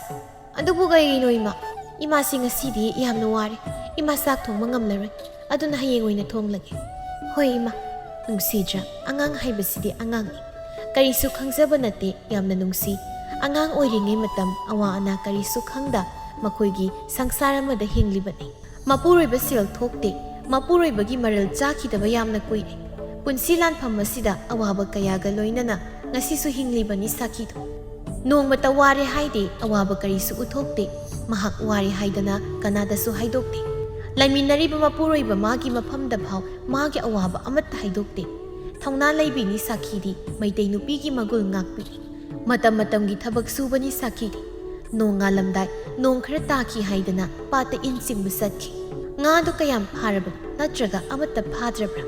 ꯑꯗꯨꯕꯨ ꯀꯩꯒꯤꯅꯣ ꯏꯃꯥ? ꯏꯃꯥꯁꯤ ꯉꯁꯤꯗꯤ ꯌꯥꯝꯅ ꯋꯥꯔꯦ꯫ ꯏꯃꯥ ꯆꯥꯛ ꯊꯣꯡꯕ ꯉꯝꯂꯔꯣꯏ꯫ ꯑꯗꯨꯅ ꯍꯌꯦꯡ ꯑꯣꯏꯅ ꯊꯣꯡꯂꯒꯦ꯫" "ꯍꯣꯏ ꯏꯃꯥ꯫" ꯅꯨꯡꯁꯤꯗ꯭ꯔꯥ? ꯑꯉꯥꯡ ꯍꯥꯏꯕꯁꯤꯗꯤ ꯑꯉꯥꯡꯅꯤ꯫ ꯀꯔꯤꯁꯨ ꯈꯪꯖꯕ ꯅꯠꯇꯦ, ꯌꯥꯝꯅ ꯅꯨꯡꯁꯤ꯫ ꯑꯉꯥꯡ ꯑꯣꯏꯔꯤꯉꯩ ꯃꯇꯝ ꯑꯋꯥ ꯑꯅꯥ ꯀꯔꯤꯁꯨ ꯈꯪꯗ ꯃꯈꯣꯏꯒꯤ ꯁꯪꯁꯥꯔ ꯑꯃꯗ ꯍꯤꯡꯂꯤꯕꯅꯤ꯫ ꯃꯄꯨꯔꯣꯏꯕ ꯁꯦꯜ ꯊꯣꯛꯇꯦ꯫ ꯃꯄꯨꯔꯣꯏꯕꯒꯤ ꯃꯔꯜ ꯆꯥꯈꯤꯗꯕ ꯌꯥꯝꯅ ꯀꯨꯏꯔꯦ꯫ ꯄꯨꯟꯁꯤ ꯂꯥꯟꯐꯝ ꯑꯁꯤꯗ ꯑꯋꯥꯕ ꯀꯌꯥꯒ ꯂꯣꯏꯅꯅ ꯉꯁꯤꯁꯨ ꯍꯤꯡꯂꯤꯕꯅꯤ ꯁꯥꯈꯤꯗꯣ꯫ ꯅꯣꯡꯃꯇ ꯋꯥꯔꯦ ꯍꯥꯏꯗꯦ, ꯑꯋꯥꯕ ꯀꯔꯤꯁꯨ ꯎꯠꯊꯣꯛꯇꯦ꯫ ꯃꯍꯥꯛ ꯋꯥꯔꯦ ꯍꯥꯏꯗꯅ ꯀꯅꯥꯗꯁꯨ ꯍꯥꯏꯗꯣꯛꯇꯦ꯫ ꯂꯩꯃꯤꯟꯅꯔꯤꯕ ꯃꯄꯨꯔꯣꯏꯕ ꯃꯥꯒꯤ ꯃꯐꯝꯗ ꯐꯥꯎ ꯃꯥꯒꯤ ꯑꯋꯥꯕ ꯑꯃꯠꯇ ꯍꯥꯏꯗꯣꯛꯇꯦ꯫ ꯊꯧꯅꯥ ꯂꯩꯕꯤꯅꯤ ꯁꯥꯈꯤꯗꯤ, ꯃꯩꯇꯩ ꯅꯨꯄꯤꯒꯤ ꯃꯒꯨꯜ ꯉꯥꯛꯄꯤꯅꯤ꯫ ꯃꯇꯝ ꯃꯇꯝꯒꯤ ꯊꯕꯛ ꯁꯨꯕꯅꯤ ꯁꯥꯈꯤꯗꯤ꯫ ꯅꯣꯡ ꯉꯥꯜꯂꯝꯗꯥꯏ ꯅꯣꯡ ꯈꯔ ꯇꯥꯈꯤ ꯍꯥꯏꯗꯅ ꯄꯥꯠꯇ ꯏꯟ ꯆꯤꯡꯕ ꯆꯠꯈꯤ꯫ ꯉꯥꯗꯨ ꯀꯌꯥꯝ ꯐꯥꯔꯕꯅꯣ, ꯅꯠꯇ꯭ꯔꯒ ꯑꯃꯠꯇ ꯐꯥꯗ꯭ꯔꯕ꯭ꯔꯥ?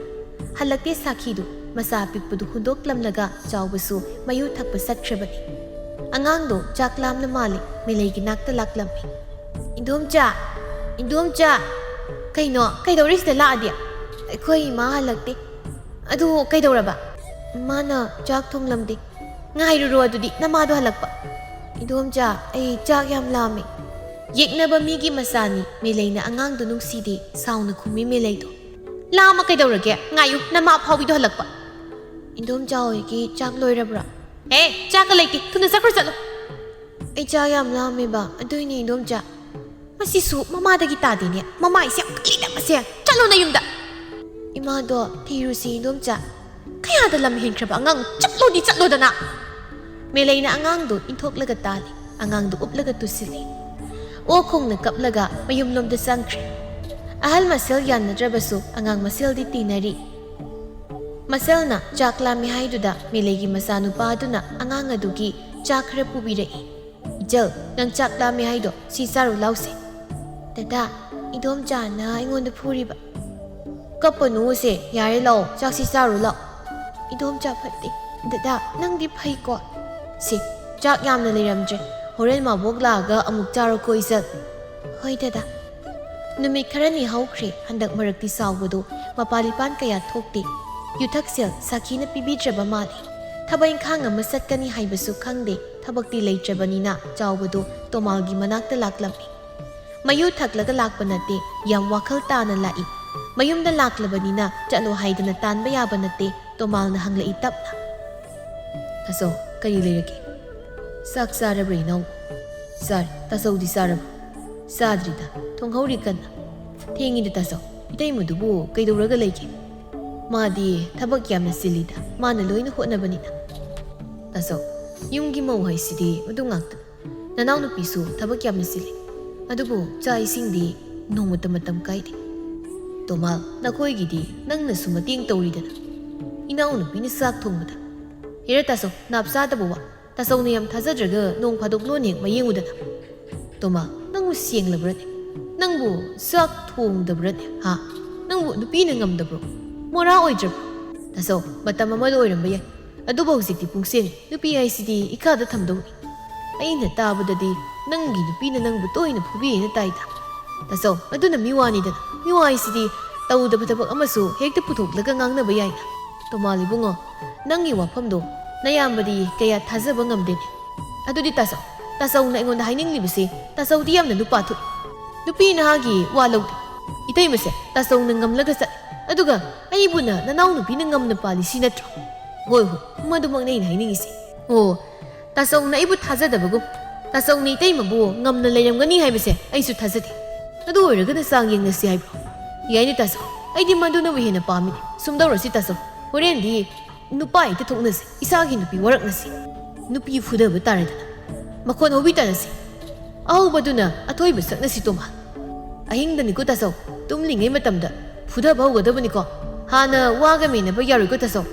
ꯍꯜꯂꯛꯇꯦ ꯁꯥꯈꯤꯗꯨ꯫ ꯃꯆꯥ ꯑꯄꯤꯛꯄꯗꯨ ꯍꯨꯟꯗꯣꯛꯂꯝꯂꯒ ꯆꯥꯎꯕꯁꯨ ꯃꯌꯨ ꯊꯛꯄ ꯆꯠꯈ꯭ꯔꯕꯅꯤ꯫ ꯑꯉꯥꯡꯗꯣ ꯆꯥꯛ ꯂꯥꯝꯅ ꯃꯥꯜꯂꯤ, ꯃꯦꯂꯩꯒꯤ ꯅꯥꯛꯇ ꯂꯥꯛꯂꯝꯃꯤ꯫ "ꯏꯟꯗꯣꯝꯆꯥ! ꯏꯟꯗꯣꯝꯆꯥ!" "ꯀꯩꯅꯣ? ꯀꯩꯗꯧꯔꯤꯁꯤꯗ ꯂꯥꯛꯑꯗꯤ?" "ꯑꯩꯈꯣꯏ ꯏꯃꯥ ꯍꯜꯂꯛꯇꯦ꯫ ꯑꯗꯨ ꯀꯩꯗꯧꯔꯕ?" "ꯃꯥꯅ ꯆꯥꯛ ꯊꯣꯡꯂꯝꯗꯦ꯫" "ꯉꯥꯏꯔꯨꯔꯣ ꯑꯗꯨꯗꯤ, ꯅꯃꯥꯗꯣ ꯍꯜꯂꯛꯄ꯫" "ꯏꯟꯗꯣꯝꯆꯥ, ꯑꯩ ꯆꯥꯛ ꯌꯥꯝ ꯂꯥꯝꯃꯦ꯫" ꯌꯦꯛꯅꯕ ꯃꯤꯒꯤ ꯃꯆꯥꯅꯤ, ꯃꯦꯂꯩꯅ ꯑꯉꯥꯡꯗꯨ ꯅꯨꯡꯁꯤꯗꯦ, ꯁꯥꯎꯅ ꯈꯨꯝꯃꯤ ꯃꯦꯂꯩꯗꯣ꯫ "ꯂꯥꯝꯃ ꯀꯩꯗꯧꯔꯒꯦ? ꯉꯥꯏꯌꯨ, ꯅꯃꯥ ꯑꯐꯥꯎꯕꯤꯗꯣ ꯍꯜꯂꯛꯄ꯫" "ꯏꯟꯗꯣꯝꯆꯥ ꯍꯣꯏꯒꯤ ꯆꯥꯛ ꯂꯣꯏꯔꯕ꯭ꯔꯥ?" "ꯑꯦ, ꯆꯥꯛꯀ ꯂꯩꯇꯦ, ꯊꯨꯅ ꯆꯠꯈ꯭ꯔꯣ ꯆꯠꯂꯣ꯫" "ꯑꯩ ꯆꯥꯛ ꯌꯥꯝ ꯂꯥꯝꯃꯦꯕ, ꯑꯗꯨꯏꯅꯦ ꯏꯟꯗꯣꯝꯆꯥ꯫" "ꯃꯁꯤꯁꯨ ꯃꯃꯥꯗꯒꯤ ꯇꯥꯗꯦꯅꯦ, ꯃꯃꯥ ꯍꯥꯏꯁꯦ ꯌꯥꯝ ꯀꯜꯂꯤꯗ ꯃꯁꯦ꯫ ꯆꯠꯂꯣ ꯅꯌꯨꯝꯗ꯫" "ꯏꯃꯥꯗꯣ ꯊꯤꯔꯨꯁꯤ ꯏꯟꯗꯣꯝꯆꯥ꯫" "ꯀꯌꯥꯗ ꯂꯝ ꯍꯦꯟꯈ꯭ꯔꯕ ꯑꯉꯥꯡ, ꯆꯠꯂꯣꯗꯤ ꯆꯠꯂꯣꯗꯅ!" ꯃꯦꯂꯩꯅ ꯑꯉꯥꯡꯗꯨ ꯏꯟꯊꯣꯛꯂꯒ ꯇꯥꯜꯂꯤ, ꯑꯉꯥꯡꯗꯨ ꯎꯞꯂꯒ ꯇꯨꯁꯤꯜꯂꯤ꯫ ꯑꯣꯛ ꯈꯣꯡꯅ ꯀꯞꯂꯒ ꯃꯌꯨꯝꯂꯣꯝꯗ ꯆꯪꯈ꯭ꯔꯦ꯫ ꯑꯍꯜ ꯃꯁꯦꯜ ꯌꯥꯅꯗ꯭ꯔꯕꯁꯨ ꯑꯉꯥꯡ ꯃꯁꯦꯜꯗꯤ ꯇꯤꯟꯅꯔꯤ꯫ ꯃꯁꯦꯜꯅ ꯆꯥꯛ ꯂꯥꯝꯃꯤ ꯍꯥꯏꯗꯨꯗ ꯃꯦꯂꯩꯒꯤ ꯃꯆꯥꯅꯨꯄꯥ ꯑꯗꯨꯅ ꯑꯉꯥꯡ ꯑꯗꯨꯒꯤ ꯆꯥꯛ ꯈꯔ ꯄꯨꯕꯤꯔꯛꯏ꯫ "ꯏꯆꯜ, ꯅꯪ ꯆꯥꯛ ꯂꯥꯝꯃꯤ ꯍꯥꯏꯗꯣ, ꯁꯤ ꯆꯥꯔꯨ ꯂꯥꯎꯁꯦ꯫" "ꯗꯗꯥ, ꯏꯟꯗꯣꯝꯆꯥꯅ ꯑꯩꯉꯣꯟꯗ ꯐꯨꯔꯤꯕ꯫" "ꯀꯞꯄꯅꯨꯁꯦ, ꯌꯥꯔꯦ, ꯂꯥꯛꯑꯣ, ꯆꯥꯛꯁꯤ ꯆꯥꯔꯨ ꯂꯥꯛꯑꯣ꯫" "ꯏꯟꯗꯣꯝꯆꯥ ꯐꯠꯇꯦ꯫" "ꯗꯗꯥ, ꯅꯪꯗꯤ ꯐꯩꯀꯣ꯫" "ꯁꯦ, ꯆꯥꯛ ꯌꯥꯝꯅ ꯂꯩꯔꯝꯗ꯭ꯔꯦ, ꯍꯣꯔꯦꯟ ꯃꯥꯕꯣꯛ ꯂꯥꯛꯑꯒ ꯑꯃꯨꯛ ꯆꯥꯔꯣꯀꯣ ꯏꯆꯜ꯫" "ꯍꯣꯏ ꯗꯗꯥ꯫" ꯅꯨꯃꯤꯠ ꯈꯔꯅꯤ ꯍꯧꯈ꯭ꯔꯦ꯫ ꯍꯟꯗꯛ ꯃꯔꯛꯇꯤ ꯁꯥꯎꯕꯗꯨ ꯃꯄꯥꯜ ꯏꯄꯥꯟ ꯀꯌꯥ ꯊꯣꯛꯇꯦ꯫ ꯌꯨꯊꯛꯁꯦꯜ ꯁꯥꯈꯤꯅ ꯄꯤꯕꯤꯗ꯭ꯔꯕ ꯃꯥꯜꯂꯤ꯫ ꯊꯕꯛ ꯏꯪꯈꯥꯡ ꯑꯃ ꯆꯠꯀꯅꯤ ꯍꯥꯏꯕꯁꯨ ꯈꯪꯗꯦ꯫ ꯊꯕꯛꯇꯤ ꯂꯩꯇ꯭ꯔꯕꯅꯤꯅ ꯆꯥꯎꯕꯗꯣ ꯇꯣꯃꯥꯜꯒꯤ ꯃꯅꯥꯛꯇ ꯂꯥꯛꯂꯝꯃꯤ꯫ ꯃꯌꯨ ꯊꯛꯂꯒ ꯂꯥꯛꯄ ꯅꯠꯇꯦ, ꯌꯥꯝ ꯋꯥꯈꯜ ꯇꯥꯅ ꯂꯥꯛꯏ꯫ ꯃꯌꯨꯝꯗ ꯂꯥꯛꯂꯕꯅꯤꯅ ꯆꯠꯂꯣ ꯍꯥꯏꯗꯅ ꯇꯥꯟꯕ ꯌꯥꯕ ꯅꯠꯇꯦ, ꯇꯣꯃꯥꯜꯅ ꯍꯪꯂꯛꯏ ꯇꯞꯅ꯫ "ꯇꯥꯆꯧ, ꯀꯔꯤ ꯂꯩꯔꯒꯦ? ꯆꯥꯛ ꯆꯥꯔꯕ꯭ꯔꯥ ꯏꯅꯥꯎ?" "ꯆꯥꯔꯦ꯫ ꯇꯥꯆꯧꯗꯤ ꯆꯥꯔꯕ꯭ꯔꯣ?" "ꯆꯥꯗ꯭ꯔꯤꯗ, ꯊꯣꯡꯍꯧꯔꯤ ꯀꯟꯅ꯫" "ꯊꯦꯡꯉꯤꯗ ꯇꯥꯆꯧ, ꯏꯇꯩꯃꯗꯨꯕꯨ ꯀꯩꯗꯧꯔꯒ ꯂꯩꯒꯦ?" "ꯃꯥꯗꯤ ꯊꯕꯛ ꯌꯥꯝꯅ ꯆꯤꯜꯂꯤꯗ, ꯃꯥꯅ ꯂꯣꯏꯅ ꯍꯣꯠꯅꯕꯅꯤꯅ꯫" "ꯇꯥꯆꯧ, ꯌꯨꯝꯒꯤ ꯃꯧ ꯍꯥꯏꯁꯤꯗꯤ ꯃꯗꯨ ꯉꯥꯛꯇꯅꯤ꯫ ꯅꯅꯥꯎꯅꯨꯄꯤꯁꯨ ꯊꯕꯛ ꯌꯥꯝꯅ ꯆꯤꯜꯂꯤ, ꯑꯗꯨꯕꯨ ꯆꯥꯛ ꯏꯁꯤꯡꯗꯤ ꯅꯣꯡꯃꯇ ꯃꯇꯝ ꯀꯥꯏꯗꯦ꯫ ꯇꯣꯃꯥꯜ, ꯅꯈꯣꯏꯒꯤꯗꯤ ꯅꯪꯅꯁꯨ ꯃꯇꯦꯡ ꯇꯧꯔꯤꯗꯅ, ꯏꯅꯥꯎꯅꯨꯄꯤꯅ ꯆꯥꯛ ꯊꯣꯡꯕꯗ꯫" "ꯍꯦꯔꯥ ꯇꯥꯆꯧ, ꯅꯥꯞ ꯆꯥꯗꯕ ꯋꯥ꯫ ꯇꯥꯆꯧꯅ ꯌꯥꯝ ꯊꯥꯖꯗ꯭ꯔꯒ ꯅꯣꯡ ꯐꯥꯗꯣꯛ ꯂꯣꯟ ꯍꯦꯛ ꯃꯌꯦꯡꯉꯨꯗꯅ꯫" "ꯇꯣꯃꯥꯜ, ꯅꯪꯕꯨ ꯁꯦꯡꯂꯕ꯭ꯔꯅꯦ? ꯅꯪꯕꯨ ꯆꯥꯛ ꯊꯣꯡꯗꯕ꯭ꯔꯅꯦ? ꯍꯥ? ꯅꯪꯕꯨ ꯅꯨꯄꯤꯅ ꯉꯝꯗꯕ꯭ꯔꯣ? ꯃꯣꯔꯥ ꯑꯣꯏꯗ꯭ꯔꯕ꯭ꯔꯣ?" "ꯇꯥꯆꯧ, ꯃꯇꯝ ꯑꯃꯗ ꯑꯣꯏꯔꯝꯕ ꯌꯥꯏ, ꯑꯗꯨꯕꯨ ꯍꯧꯖꯤꯛꯇꯤ ꯄꯨꯡꯁꯦꯡꯅꯤ꯫ ꯅꯨꯄꯤ ꯍꯥꯏꯁꯤꯗꯤ ꯏꯀꯥꯗ ꯊꯝꯗꯧꯅꯤ꯫ ꯑꯩꯅ ꯇꯥꯕꯗꯗꯤ ꯅꯪꯒꯤ ꯅꯨꯄꯤꯅ ꯅꯪꯕꯨ ꯇꯣꯏꯅ ꯐꯨꯕꯤ ꯍꯥꯏꯅ ꯇꯥꯏꯗ꯫" "ꯇꯥꯆꯧ, ꯑꯗꯨꯅ ꯃꯤꯋꯥꯅꯤꯗꯅ꯫ ꯃꯤꯋꯥ ꯍꯥꯏꯁꯤꯗꯤ ꯇꯧꯗꯕ ꯊꯕꯛ ꯑꯃꯁꯨ ꯍꯦꯛꯇ ꯄꯨꯊꯣꯛꯂꯒ ꯉꯥꯡꯅꯕ ꯌꯥꯏꯅ꯫" "ꯇꯣꯃꯥꯜ ꯏꯕꯨꯡꯉꯣ, ꯅꯪꯒꯤ ꯋꯥꯐꯝꯗꯣ ꯅꯌꯥꯝꯕꯗꯤ ꯀꯌꯥ ꯊꯥꯖꯕ ꯉꯝꯗꯦꯅꯦ꯫ ꯑꯗꯨꯗꯤ ꯇꯥꯆꯧ, ꯇꯥꯆꯧꯅ ꯑꯩꯉꯣꯟꯗ ꯍꯥꯏꯅꯤꯡꯂꯤꯕꯁꯤ, ꯇꯥꯆꯧꯗꯤ ꯌꯥꯝꯅ ꯅꯨꯄꯥ ꯊꯣꯛꯏ꯫ ꯅꯨꯄꯤ ꯅꯍꯥꯒꯤ ꯋꯥ ꯂꯧꯗꯦ꯫ ꯏꯇꯩꯃꯁꯦ ꯇꯥꯆꯧꯅ ꯉꯝꯂꯒ ꯆꯠꯂꯤ, ꯑꯗꯨꯒ ꯑꯩꯕꯨꯅ ꯅꯅꯥꯎ ꯅꯨꯄꯤꯅ ꯉꯝꯅ ꯄꯥꯜꯂꯤ ꯁꯤ ꯅꯠꯇ꯭ꯔꯣ?" "ꯍꯣꯏ, ꯍꯣꯏ, ꯃꯗꯨꯃꯛꯅꯦ ꯑꯩꯅ ꯍꯥꯏꯅꯤꯡꯉꯤꯁꯤ꯫ ꯑꯣ, ꯇꯥꯆꯧꯅ ꯑꯩꯕꯨ ꯊꯥꯖꯗꯕꯒꯨꯝ, ꯇꯥꯆꯧꯅ ꯏꯇꯩꯃꯕꯨ ꯉꯝꯅ ꯂꯩꯔꯝꯒꯅꯤ ꯍꯥꯏꯕꯁꯦ ꯑꯩꯁꯨ ꯊꯥꯖꯗꯦ꯫ ꯑꯗꯨ ꯑꯣꯏꯔꯒꯅ ꯆꯥꯡ ꯌꯦꯡꯅꯁꯤ ꯍꯥꯏꯕ꯭ꯔꯣ?" "ꯌꯥꯏꯅꯦ ꯇꯥꯆꯧ, ꯑꯩꯗꯤ ꯃꯗꯨꯅꯕꯨ ꯍꯦꯟꯅ ꯄꯥꯝꯃꯤꯅꯦ꯫ ꯁꯨꯝꯗꯧꯔꯁꯤ ꯇꯥꯆꯧ, ꯍꯣꯔꯦꯟꯗꯤ ꯅꯨꯄꯥ ꯍꯦꯛꯇ ꯊꯣꯛꯅꯁꯤ, ꯏꯁꯥꯒꯤ ꯅꯨꯄꯤ ꯋꯥꯔꯛꯅꯁꯤ꯫ ꯅꯨꯄꯤ ꯐꯨꯗꯕ ꯇꯥꯔꯦꯗꯅ, ꯃꯈꯣꯟ ꯍꯧꯕꯤ ꯇꯥꯅꯁꯤ꯫ ꯑꯍꯧꯕꯗꯨꯅ ꯑꯊꯣꯏꯕ ꯁꯛꯅꯁꯤ ꯇꯣꯃꯥꯜ꯫ ꯑꯍꯤꯡꯗꯅꯤꯀꯣ ꯇꯥꯆꯧ, ꯇꯨꯝꯂꯤꯉꯩ ꯃꯇꯝꯗ ꯐꯨꯗꯕ ꯍꯧꯒꯗꯕꯅꯤꯀꯣ꯫ ꯍꯥꯟꯅ ꯋꯥꯒ ꯃꯦꯟꯅꯕ ꯌꯥꯔꯣꯏꯀꯣ ꯇꯥꯆꯧ꯫"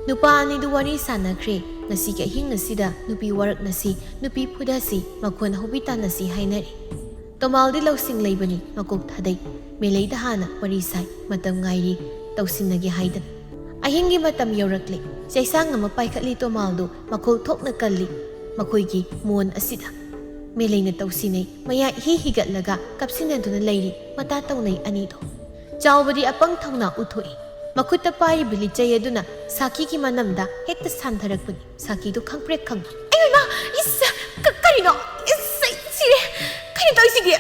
ꯅꯨꯄꯥ ꯑꯅꯤꯗꯨ ꯋꯥꯔꯤ ꯁꯥꯟꯅꯈ꯭ꯔꯦ꯫ ꯉꯁꯤꯒꯤ ꯑꯍꯤꯡ ꯑꯁꯤꯗ ꯅꯨꯄꯤ ꯋꯥꯔꯛꯅꯁꯤ, ꯅꯨꯄꯤ ꯐꯨꯗꯁꯤ, ꯃꯈꯣꯟ ꯍꯧꯕꯤ ꯇꯥꯅꯁꯤ ꯍꯥꯏꯅꯔꯦ꯫ ꯇꯣꯃꯥꯜꯗꯤ ꯂꯧꯁꯤꯡ ꯂꯩꯕꯅꯤ, ꯃꯀꯣꯛ ꯊꯥꯗꯩ꯫ ꯃꯦꯂꯩꯗ ꯍꯥꯟꯅ ꯋꯥꯔꯤ ꯁꯥꯏ, ꯃꯇꯝ ꯉꯥꯏꯔꯤ, ꯇꯧꯁꯤꯟꯅꯒꯦ ꯍꯥꯏꯗꯅ꯫ ꯑꯍꯤꯡꯒꯤ ꯃꯇꯝ ꯌꯧꯔꯛꯂꯦ꯫ ꯆꯩꯁꯥꯡ ꯑꯃ ꯄꯥꯏꯈꯠꯂꯤ ꯇꯣꯃꯥꯜꯗꯨ, ꯃꯈꯣꯜ ꯊꯣꯛꯅ ꯀꯜꯂꯤ꯫ ꯃꯈꯣꯏꯒꯤ ꯃꯣꯟ ꯑꯁꯤꯗ ꯃꯦꯂꯩꯅ ꯇꯧꯁꯤꯟꯅꯩ, ꯃꯌꯥ ꯏꯍꯤ ꯍꯤꯒꯠꯂꯒ ꯀꯞꯁꯤꯟꯅꯗꯨꯅ ꯂꯩꯔꯤ꯫ ꯃꯇꯥ ꯇꯧꯅꯩ ꯑꯅꯤꯗꯣ꯫ ꯆꯥꯎꯕꯗꯤ ꯑꯄꯪ ꯊꯧꯅꯥ ꯎꯠꯊꯣꯛꯏ꯫ ꯃꯈꯨꯠꯇ ꯄꯥꯏꯔꯤꯕ ꯂꯤꯆꯩ ꯑꯗꯨꯅ ꯁꯥꯈꯤꯒꯤ ꯃꯅꯝꯗ ꯍꯦꯛꯇ ꯁꯥꯟꯊꯔꯛꯄꯅꯤ꯫ ꯁꯥꯈꯤꯗꯨ ꯈꯪꯄ꯭ꯔꯦꯛ ꯈꯪꯏ꯫ ꯀ- ꯀꯔꯤꯅꯣ? ꯑꯁ, ꯑꯩ ꯁꯤꯔꯦ꯫ ꯀꯩꯅꯣ ꯇꯧꯔꯤꯁꯤꯗꯤ?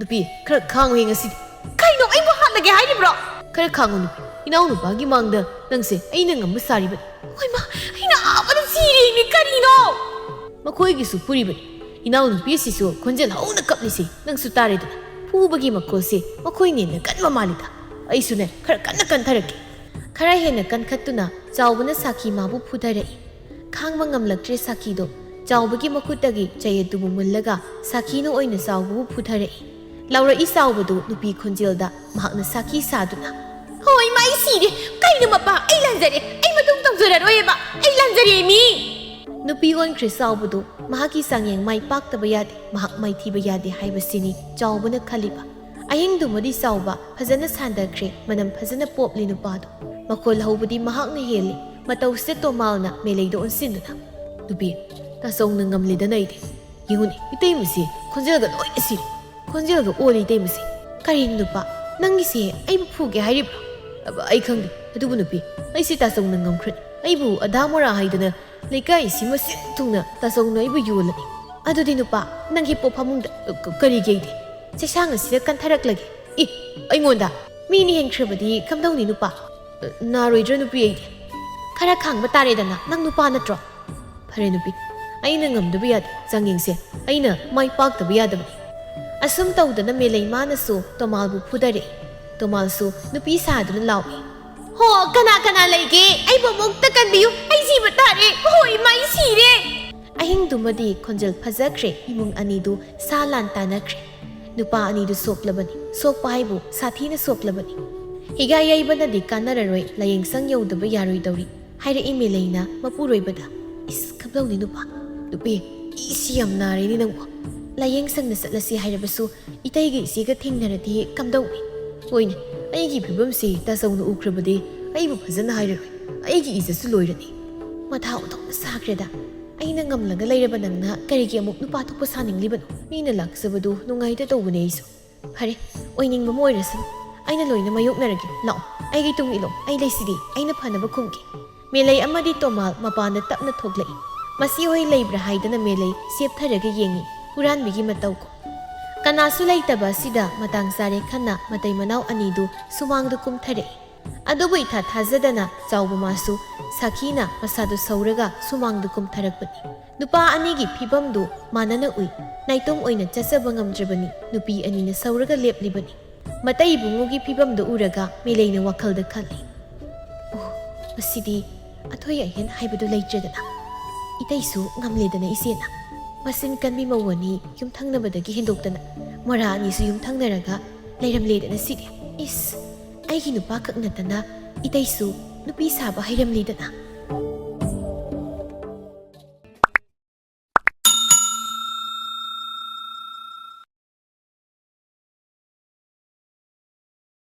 ꯅꯨꯄꯤ, ꯈꯔ ꯈꯥꯡꯉꯨꯍꯦ ꯉꯁꯤꯗꯤ꯫ ꯀꯩꯅꯣ, ꯑꯩꯕꯨ ꯍꯥꯠꯂꯒꯦ ꯍꯥꯏꯔꯤꯕ꯭ꯔꯣ? ꯈꯔ ꯈꯥꯡꯉꯨ ꯅꯨꯄꯤ, ꯏꯅꯥꯎꯅꯨꯄꯥꯒꯤ ꯃꯥꯡꯗ ꯅꯪꯁꯦ ꯑꯩꯅ ꯉꯝꯕ ꯁꯥꯔꯤꯕꯅꯤ꯫ ꯍꯣꯏꯃ, ꯑꯩꯅ ꯑꯥꯕꯗ ꯁꯤꯔꯦꯃꯤ, ꯀꯔꯤꯅꯣ? ꯃꯈꯣꯏꯒꯤꯁꯨ ꯐꯨꯔꯤꯕꯅꯤ꯫ ꯏꯅꯥꯎꯅꯨꯄꯤ ꯑꯁꯤꯁꯨ ꯈꯣꯟꯖꯦꯜ ꯍꯧꯅ ꯀꯞꯂꯤꯁꯤ ꯅꯪꯁꯨ ꯇꯥꯔꯦꯗꯅ꯫ ꯐꯨꯕꯒꯤ ꯃꯈꯣꯜꯁꯤ ꯃꯈꯣꯏꯅ ꯍꯦꯟꯅ ꯀꯟꯕ ꯃꯥꯜꯂꯤꯗ꯫ ꯑꯩꯁꯨꯅꯦ, ꯈꯔ ꯀꯟꯅ ꯀꯟꯊꯔꯛꯀꯦ꯫ ꯈꯔ ꯍꯦꯟꯅ ꯀꯟꯈꯠꯇꯨꯅ ꯆꯥꯎꯕꯅ ꯁꯥꯈꯤ ꯃꯥꯕꯨ ꯐꯨꯊꯔꯛꯏ꯫ ꯈꯥꯡꯕ ꯉꯝꯂꯛꯇ꯭ꯔꯦ ꯁꯥꯈꯤꯗꯣ꯫ ꯆꯥꯎꯕꯒꯤ ꯃꯈꯨꯠꯇꯒꯤ ꯆꯩ ꯑꯗꯨꯕꯨ ꯃꯨꯜꯂꯒ ꯁꯥꯈꯤꯅ ꯑꯣꯏꯅ ꯆꯥꯎꯕꯕꯨ ꯐꯨꯊꯔꯛꯏ꯫ ꯂꯥꯎꯔꯛꯏ ꯆꯥꯎꯕꯗꯨ ꯅꯨꯄꯤ ꯈꯣꯟꯖꯦꯜꯗ ꯃꯍꯥꯛꯅ ꯁꯥꯈꯤ ꯁꯥꯗꯨꯅ, "ꯍꯣꯏ, ꯃꯥ ꯑꯩ ꯁꯤꯔꯦ꯫ ꯀꯩꯅꯣ ꯃꯄꯥ, ꯑꯩ ꯂꯥꯟꯖꯔꯦ꯫ ꯑꯩ ꯃꯇꯨꯡ ꯇꯧꯖꯔꯔꯣꯏꯕ꯫ ꯑꯩ ꯂꯥꯟꯖꯔꯦ ꯃꯤ!" ꯅꯨꯄꯤ ꯑꯣꯟꯈ꯭ꯔꯦ ꯆꯥꯎꯕꯗꯨ꯫ ꯃꯍꯥꯛꯀꯤ ꯆꯥꯡꯌꯦꯡ ꯃꯥꯏ ꯄꯥꯛꯇꯕ ꯌꯥꯗꯦ, ꯃꯍꯥꯛ ꯃꯥꯏꯊꯤꯕ ꯌꯥꯗꯦ ꯍꯥꯏꯕꯁꯤꯅꯤ ꯆꯥꯎꯕꯅ ꯈꯜꯂꯤꯕ꯫ ꯑꯍꯤꯡꯗꯨꯃꯗꯤ ꯆꯥꯎꯕ ꯐꯖꯅ ꯁꯥꯟꯗꯈ꯭ꯔꯦ, ꯃꯅꯝ ꯐꯖꯅ ꯄꯣꯞꯂꯤ ꯅꯨꯄꯥꯗꯣ꯫ ꯃꯈꯣꯜ ꯍꯧꯕꯗꯤ ꯃꯍꯥꯛꯅ ꯍꯦꯜꯂꯤ꯫ ꯃꯇꯧꯁꯤꯗ ꯇꯣꯃꯥꯜꯅ ꯃꯦꯂꯩꯗ ꯑꯣꯟꯁꯤꯟꯗꯨꯅ, "ꯅꯨꯄꯤ, ꯇꯥꯆꯧꯅ ꯉꯝꯂꯦꯗꯅ ꯑꯩꯗꯤ꯫ ꯌꯦꯡꯉꯨꯅꯦ, ꯏꯇꯩꯃꯁꯤ ꯈꯣꯟꯖꯦꯜꯒ ꯂꯣꯏꯅ ꯁꯤꯔꯦ꯫ ꯈꯣꯟꯖꯦꯜꯒ ꯑꯣꯜꯂꯤ ꯏꯇꯩꯃꯁꯤ꯫ ꯀꯔꯤꯅꯣ ꯅꯨꯄꯥ, ꯅꯪꯒꯤꯁꯦ ꯑꯩꯕꯨ ꯐꯨꯒꯦ ꯍꯥꯏꯔꯤꯕ꯭ꯔꯣ?" "ꯑꯕ, ꯑꯩ ꯈꯪꯗꯦ꯫ ꯑꯗꯨꯕꯨ ꯅꯨꯄꯤ, ꯑꯩꯁꯤ ꯇꯥꯆꯧꯅ ꯉꯝꯈ꯭ꯔꯅꯤ꯫ ꯑꯩꯕꯨ ꯑꯗꯥ ꯃꯣꯔꯥ ꯍꯥꯏꯗꯅ ꯂꯩꯀꯥꯏ ꯑꯁꯤ ꯃꯁꯤꯟ ꯊꯨꯡꯅ ꯇꯥꯆꯧꯅ ꯑꯩꯕꯨ ꯌꯣꯜꯂꯅꯤ꯫ ꯑꯗꯨꯗꯤ ꯅꯨꯄꯥ, ꯅꯪ ꯍꯤꯞꯄꯣ ꯐꯃꯨꯡꯗ꯫ ꯀ-, ꯀꯔꯤꯒꯤ ꯑꯩꯗꯤ? ꯆꯩꯁꯥꯡ ꯑꯁꯤꯗ ꯀꯟꯊꯔꯛꯂꯒꯦ꯫ ꯏ, ꯑꯩꯉꯣꯟꯗ? ꯃꯤꯅ ꯍꯦꯟꯈ꯭ꯔꯕꯗꯤ ꯀꯝꯗꯧꯅꯤ ꯅꯨꯄꯥ? ꯅꯥꯔꯣꯏꯗ꯭ꯔꯥ ꯅꯨꯄꯤ ꯑꯩꯗꯤ? ꯈꯔ ꯈꯥꯡꯕ ꯇꯥꯔꯦꯗꯅ, ꯅꯪ ꯅꯨꯄꯥ ꯅꯠꯇ꯭ꯔꯣ?" "ꯐꯔꯦ ꯅꯨꯄꯤ, ꯑꯩꯅ ꯉꯝꯗꯕ ꯌꯥꯗꯦ꯫ ꯆꯥꯡꯌꯦꯡꯁꯦ, ꯑꯩꯅ ꯃꯥꯏ ꯄꯥꯛꯇꯕ ꯌꯥꯗꯕꯅꯤ꯫" ꯑꯁꯨꯝ ꯇꯧꯗꯅ ꯃꯦꯂꯩ ꯃꯥꯅꯁꯨ ꯇꯣꯃꯥꯜꯕꯨ ꯐꯨꯗꯔꯛꯏ꯫ ꯇꯣꯃꯥꯜꯁꯨ ꯅꯨꯄꯤ ꯁꯥꯗꯨꯅ ꯂꯥꯎꯏ, "ꯍꯣ, ꯀꯅꯥ ꯀꯅꯥ ꯂꯩꯒꯦ? ꯑꯩꯕꯨ ꯑꯃꯨꯛꯇ ꯀꯟꯕꯤꯌꯨ꯫ ꯑꯩ ꯁꯤꯕ ꯇꯥꯔꯦ꯫ ꯍꯣ, ꯏꯃꯥ, ꯑꯩ ꯁꯤꯔꯦ!" ꯑꯍꯤꯡꯗꯨꯃꯗꯤ ꯈꯣꯟꯖꯦꯜ ꯐꯖꯈ꯭ꯔꯦ꯫ ꯏꯃꯨꯡ ꯑꯅꯤꯗꯨ ꯁꯥ ꯂꯥꯟ ꯇꯥꯅꯈ꯭ꯔꯦ꯫ ꯅꯨꯄꯥ ꯑꯅꯤꯗꯨ ꯁꯣꯛꯂꯕꯅꯤ꯫ ꯁꯣꯛꯄ ꯍꯥꯏꯕꯨ ꯁꯥꯊꯤꯅ ꯁꯣꯛꯂꯕꯅꯤ꯫ ꯍꯤꯒꯥꯏ ꯌꯩꯕꯅꯗꯤ ꯀꯥꯟꯅꯔꯔꯣꯏ, ꯂꯥꯌꯦꯡꯁꯪ ꯌꯧꯗꯕ ꯌꯥꯔꯣꯏꯗꯧꯔꯤ꯫ ꯍꯥꯏꯔꯛꯏ ꯃꯦꯂꯩꯅ ꯃꯄꯨꯔꯣꯏꯕꯗ, "ꯏꯁ, ꯀꯝꯗꯧꯅꯤ ꯅꯨꯄꯥ? ꯅꯨꯄꯤ, ꯏꯁꯤ ꯌꯥꯝ ꯅꯥꯔꯦꯅꯦ ꯅꯪꯕꯨ꯫ ꯂꯥꯌꯦꯡꯁꯪꯗ ꯆꯠꯂꯁꯤ ꯍꯥꯏꯔꯕꯁꯨ ꯏꯇꯩꯒ ꯏꯆꯦꯒ ꯊꯦꯡꯅꯔꯗꯤ ꯀꯝꯗꯧꯅꯤ? ꯍꯣꯏꯅꯦ, ꯑꯩꯒꯤ ꯐꯤꯕꯝꯁꯤ ꯇꯥꯆꯧꯅ ꯎꯈ꯭ꯔꯕꯗꯤ ꯑꯩꯕꯨ ꯐꯖꯅ ꯍꯥꯏꯔꯔꯣꯏ꯫ ꯑꯩꯒꯤ ꯏꯖꯠꯁꯨ ꯂꯣꯏꯔꯅꯤ꯫ ꯃꯊꯥ ꯑꯣꯟꯊꯣꯛꯅ ꯁꯥꯈ꯭ꯔꯦꯗ꯫ ꯑꯩꯅ ꯉꯝꯂꯒ ꯂꯩꯔꯕ ꯅꯪꯅ ꯀꯔꯤꯒꯤ ꯑꯃꯨꯛ ꯅꯨꯄꯥ ꯊꯣꯛꯄ ꯁꯥꯅꯤꯡꯂꯤꯕꯅꯣ? ꯃꯤꯅ ꯂꯥꯛꯆꯕꯗꯨ ꯅꯨꯡꯉꯥꯏꯇ ꯇꯧꯕꯅꯦ ꯑꯩꯁꯨ꯫ ꯐꯔꯦ, ꯑꯣꯏꯅꯤꯡꯕ ꯑꯃ ꯑꯣꯏꯔꯁꯅꯨ꯫ ꯑꯩꯅ ꯂꯣꯏꯅ ꯃꯥꯌꯣꯛꯅꯔꯒꯦ꯫ ꯂꯥꯛꯑꯣ, ꯑꯩꯒꯤ ꯇꯨꯡ ꯏꯜꯂꯣ, ꯑꯩ ꯂꯩꯁꯤꯗꯤ, ꯑꯩꯅ ꯐꯅꯕ ꯈꯨꯝꯒꯦ꯫" ꯃꯦꯂꯩ ꯑꯃꯗꯤ ꯇꯣꯃꯥꯜ ꯃꯄꯥꯟꯗ ꯇꯞꯅ ꯊꯣꯛꯂꯛꯏ꯫ ꯃꯁꯤ ꯍꯣꯏ ꯂꯩꯕ꯭ꯔꯥ ꯍꯥꯏꯗꯅ ꯃꯦꯂꯩ ꯁꯦꯞꯊꯔꯒ ꯌꯦꯡꯏ, ꯍꯨꯔꯥꯟꯕꯤꯒꯤ ꯃꯇꯧ ꯀꯣ꯫ ꯀꯅꯥꯁꯨ ꯂꯩꯇꯕ ꯑꯁꯤꯗ ꯃꯇꯥꯡ ꯆꯥꯔꯦ ꯈꯟꯅ ꯃꯇꯩ ꯃꯅꯥꯎ ꯑꯅꯤꯗꯨ ꯁꯨꯃꯥꯡꯗ ꯀꯨꯝꯊꯔꯛꯏ꯫ ꯑꯗꯨꯕꯨ ꯏꯊꯥ ꯊꯥꯖꯗꯅ ꯆꯥꯎꯕ ꯃꯥꯁꯨ ꯁꯥꯈꯤꯅ ꯃꯁꯥꯗꯨ ꯁꯧꯔꯒ ꯁꯨꯃꯥꯡꯗ ꯀꯨꯝꯊꯔꯛꯄꯅꯤ꯫ ꯅꯨꯄꯥ ꯑꯅꯤꯒꯤ ꯐꯤꯕꯝꯗꯨ ꯃꯥꯟꯅꯅ ꯎꯏ꯫ ꯅꯥꯏꯇꯣꯝ ꯑꯣꯏꯅ ꯆꯠꯆꯕ ꯉꯝꯗ꯭ꯔꯕꯅꯤ꯫ ꯅꯨꯄꯤ ꯑꯅꯤꯅ ꯁꯧꯔꯒ ꯂꯦꯞꯂꯤꯕꯅꯤ꯫ ꯃꯇꯩ ꯏꯕꯨꯡꯉꯣꯒꯤ ꯐꯤꯕꯝꯗꯨ ꯎꯔꯒ ꯃꯦꯂꯩꯅ ꯋꯥꯈꯜꯗ ꯈꯜꯂꯤ, "ꯑꯣ, ꯃꯁꯤꯗꯤ ꯑꯊꯣꯏ ꯑꯍꯦꯟ ꯍꯥꯏꯕꯗꯨ ꯂꯩꯇ꯭ꯔꯦꯗꯅ꯫ ꯏꯇꯩꯁꯨ ꯉꯝꯂꯦꯗꯅ ꯏꯆꯦꯅ꯫ ꯃꯆꯤꯟ ꯀꯟꯕꯤ ꯃꯧ ꯑꯅꯤ ꯌꯨꯝꯊꯪꯅꯕꯗꯒꯤ ꯍꯦꯟꯗꯣꯛꯇꯅ ꯃꯣꯔꯥ ꯑꯅꯤꯁꯨ ꯌꯨꯝꯊꯪꯅꯔꯒ ꯂꯩꯔꯝꯂꯦꯗꯅ ꯁꯤꯗꯤ꯫ ꯏꯁ, ꯑꯩꯒꯤ ꯅꯨꯄꯥꯈꯛ ꯅꯠꯇꯅ ꯏꯇꯩꯁꯨ ꯅꯨꯄꯤ ꯁꯥꯕ ꯍꯩꯔꯝꯂꯦꯗꯅ꯫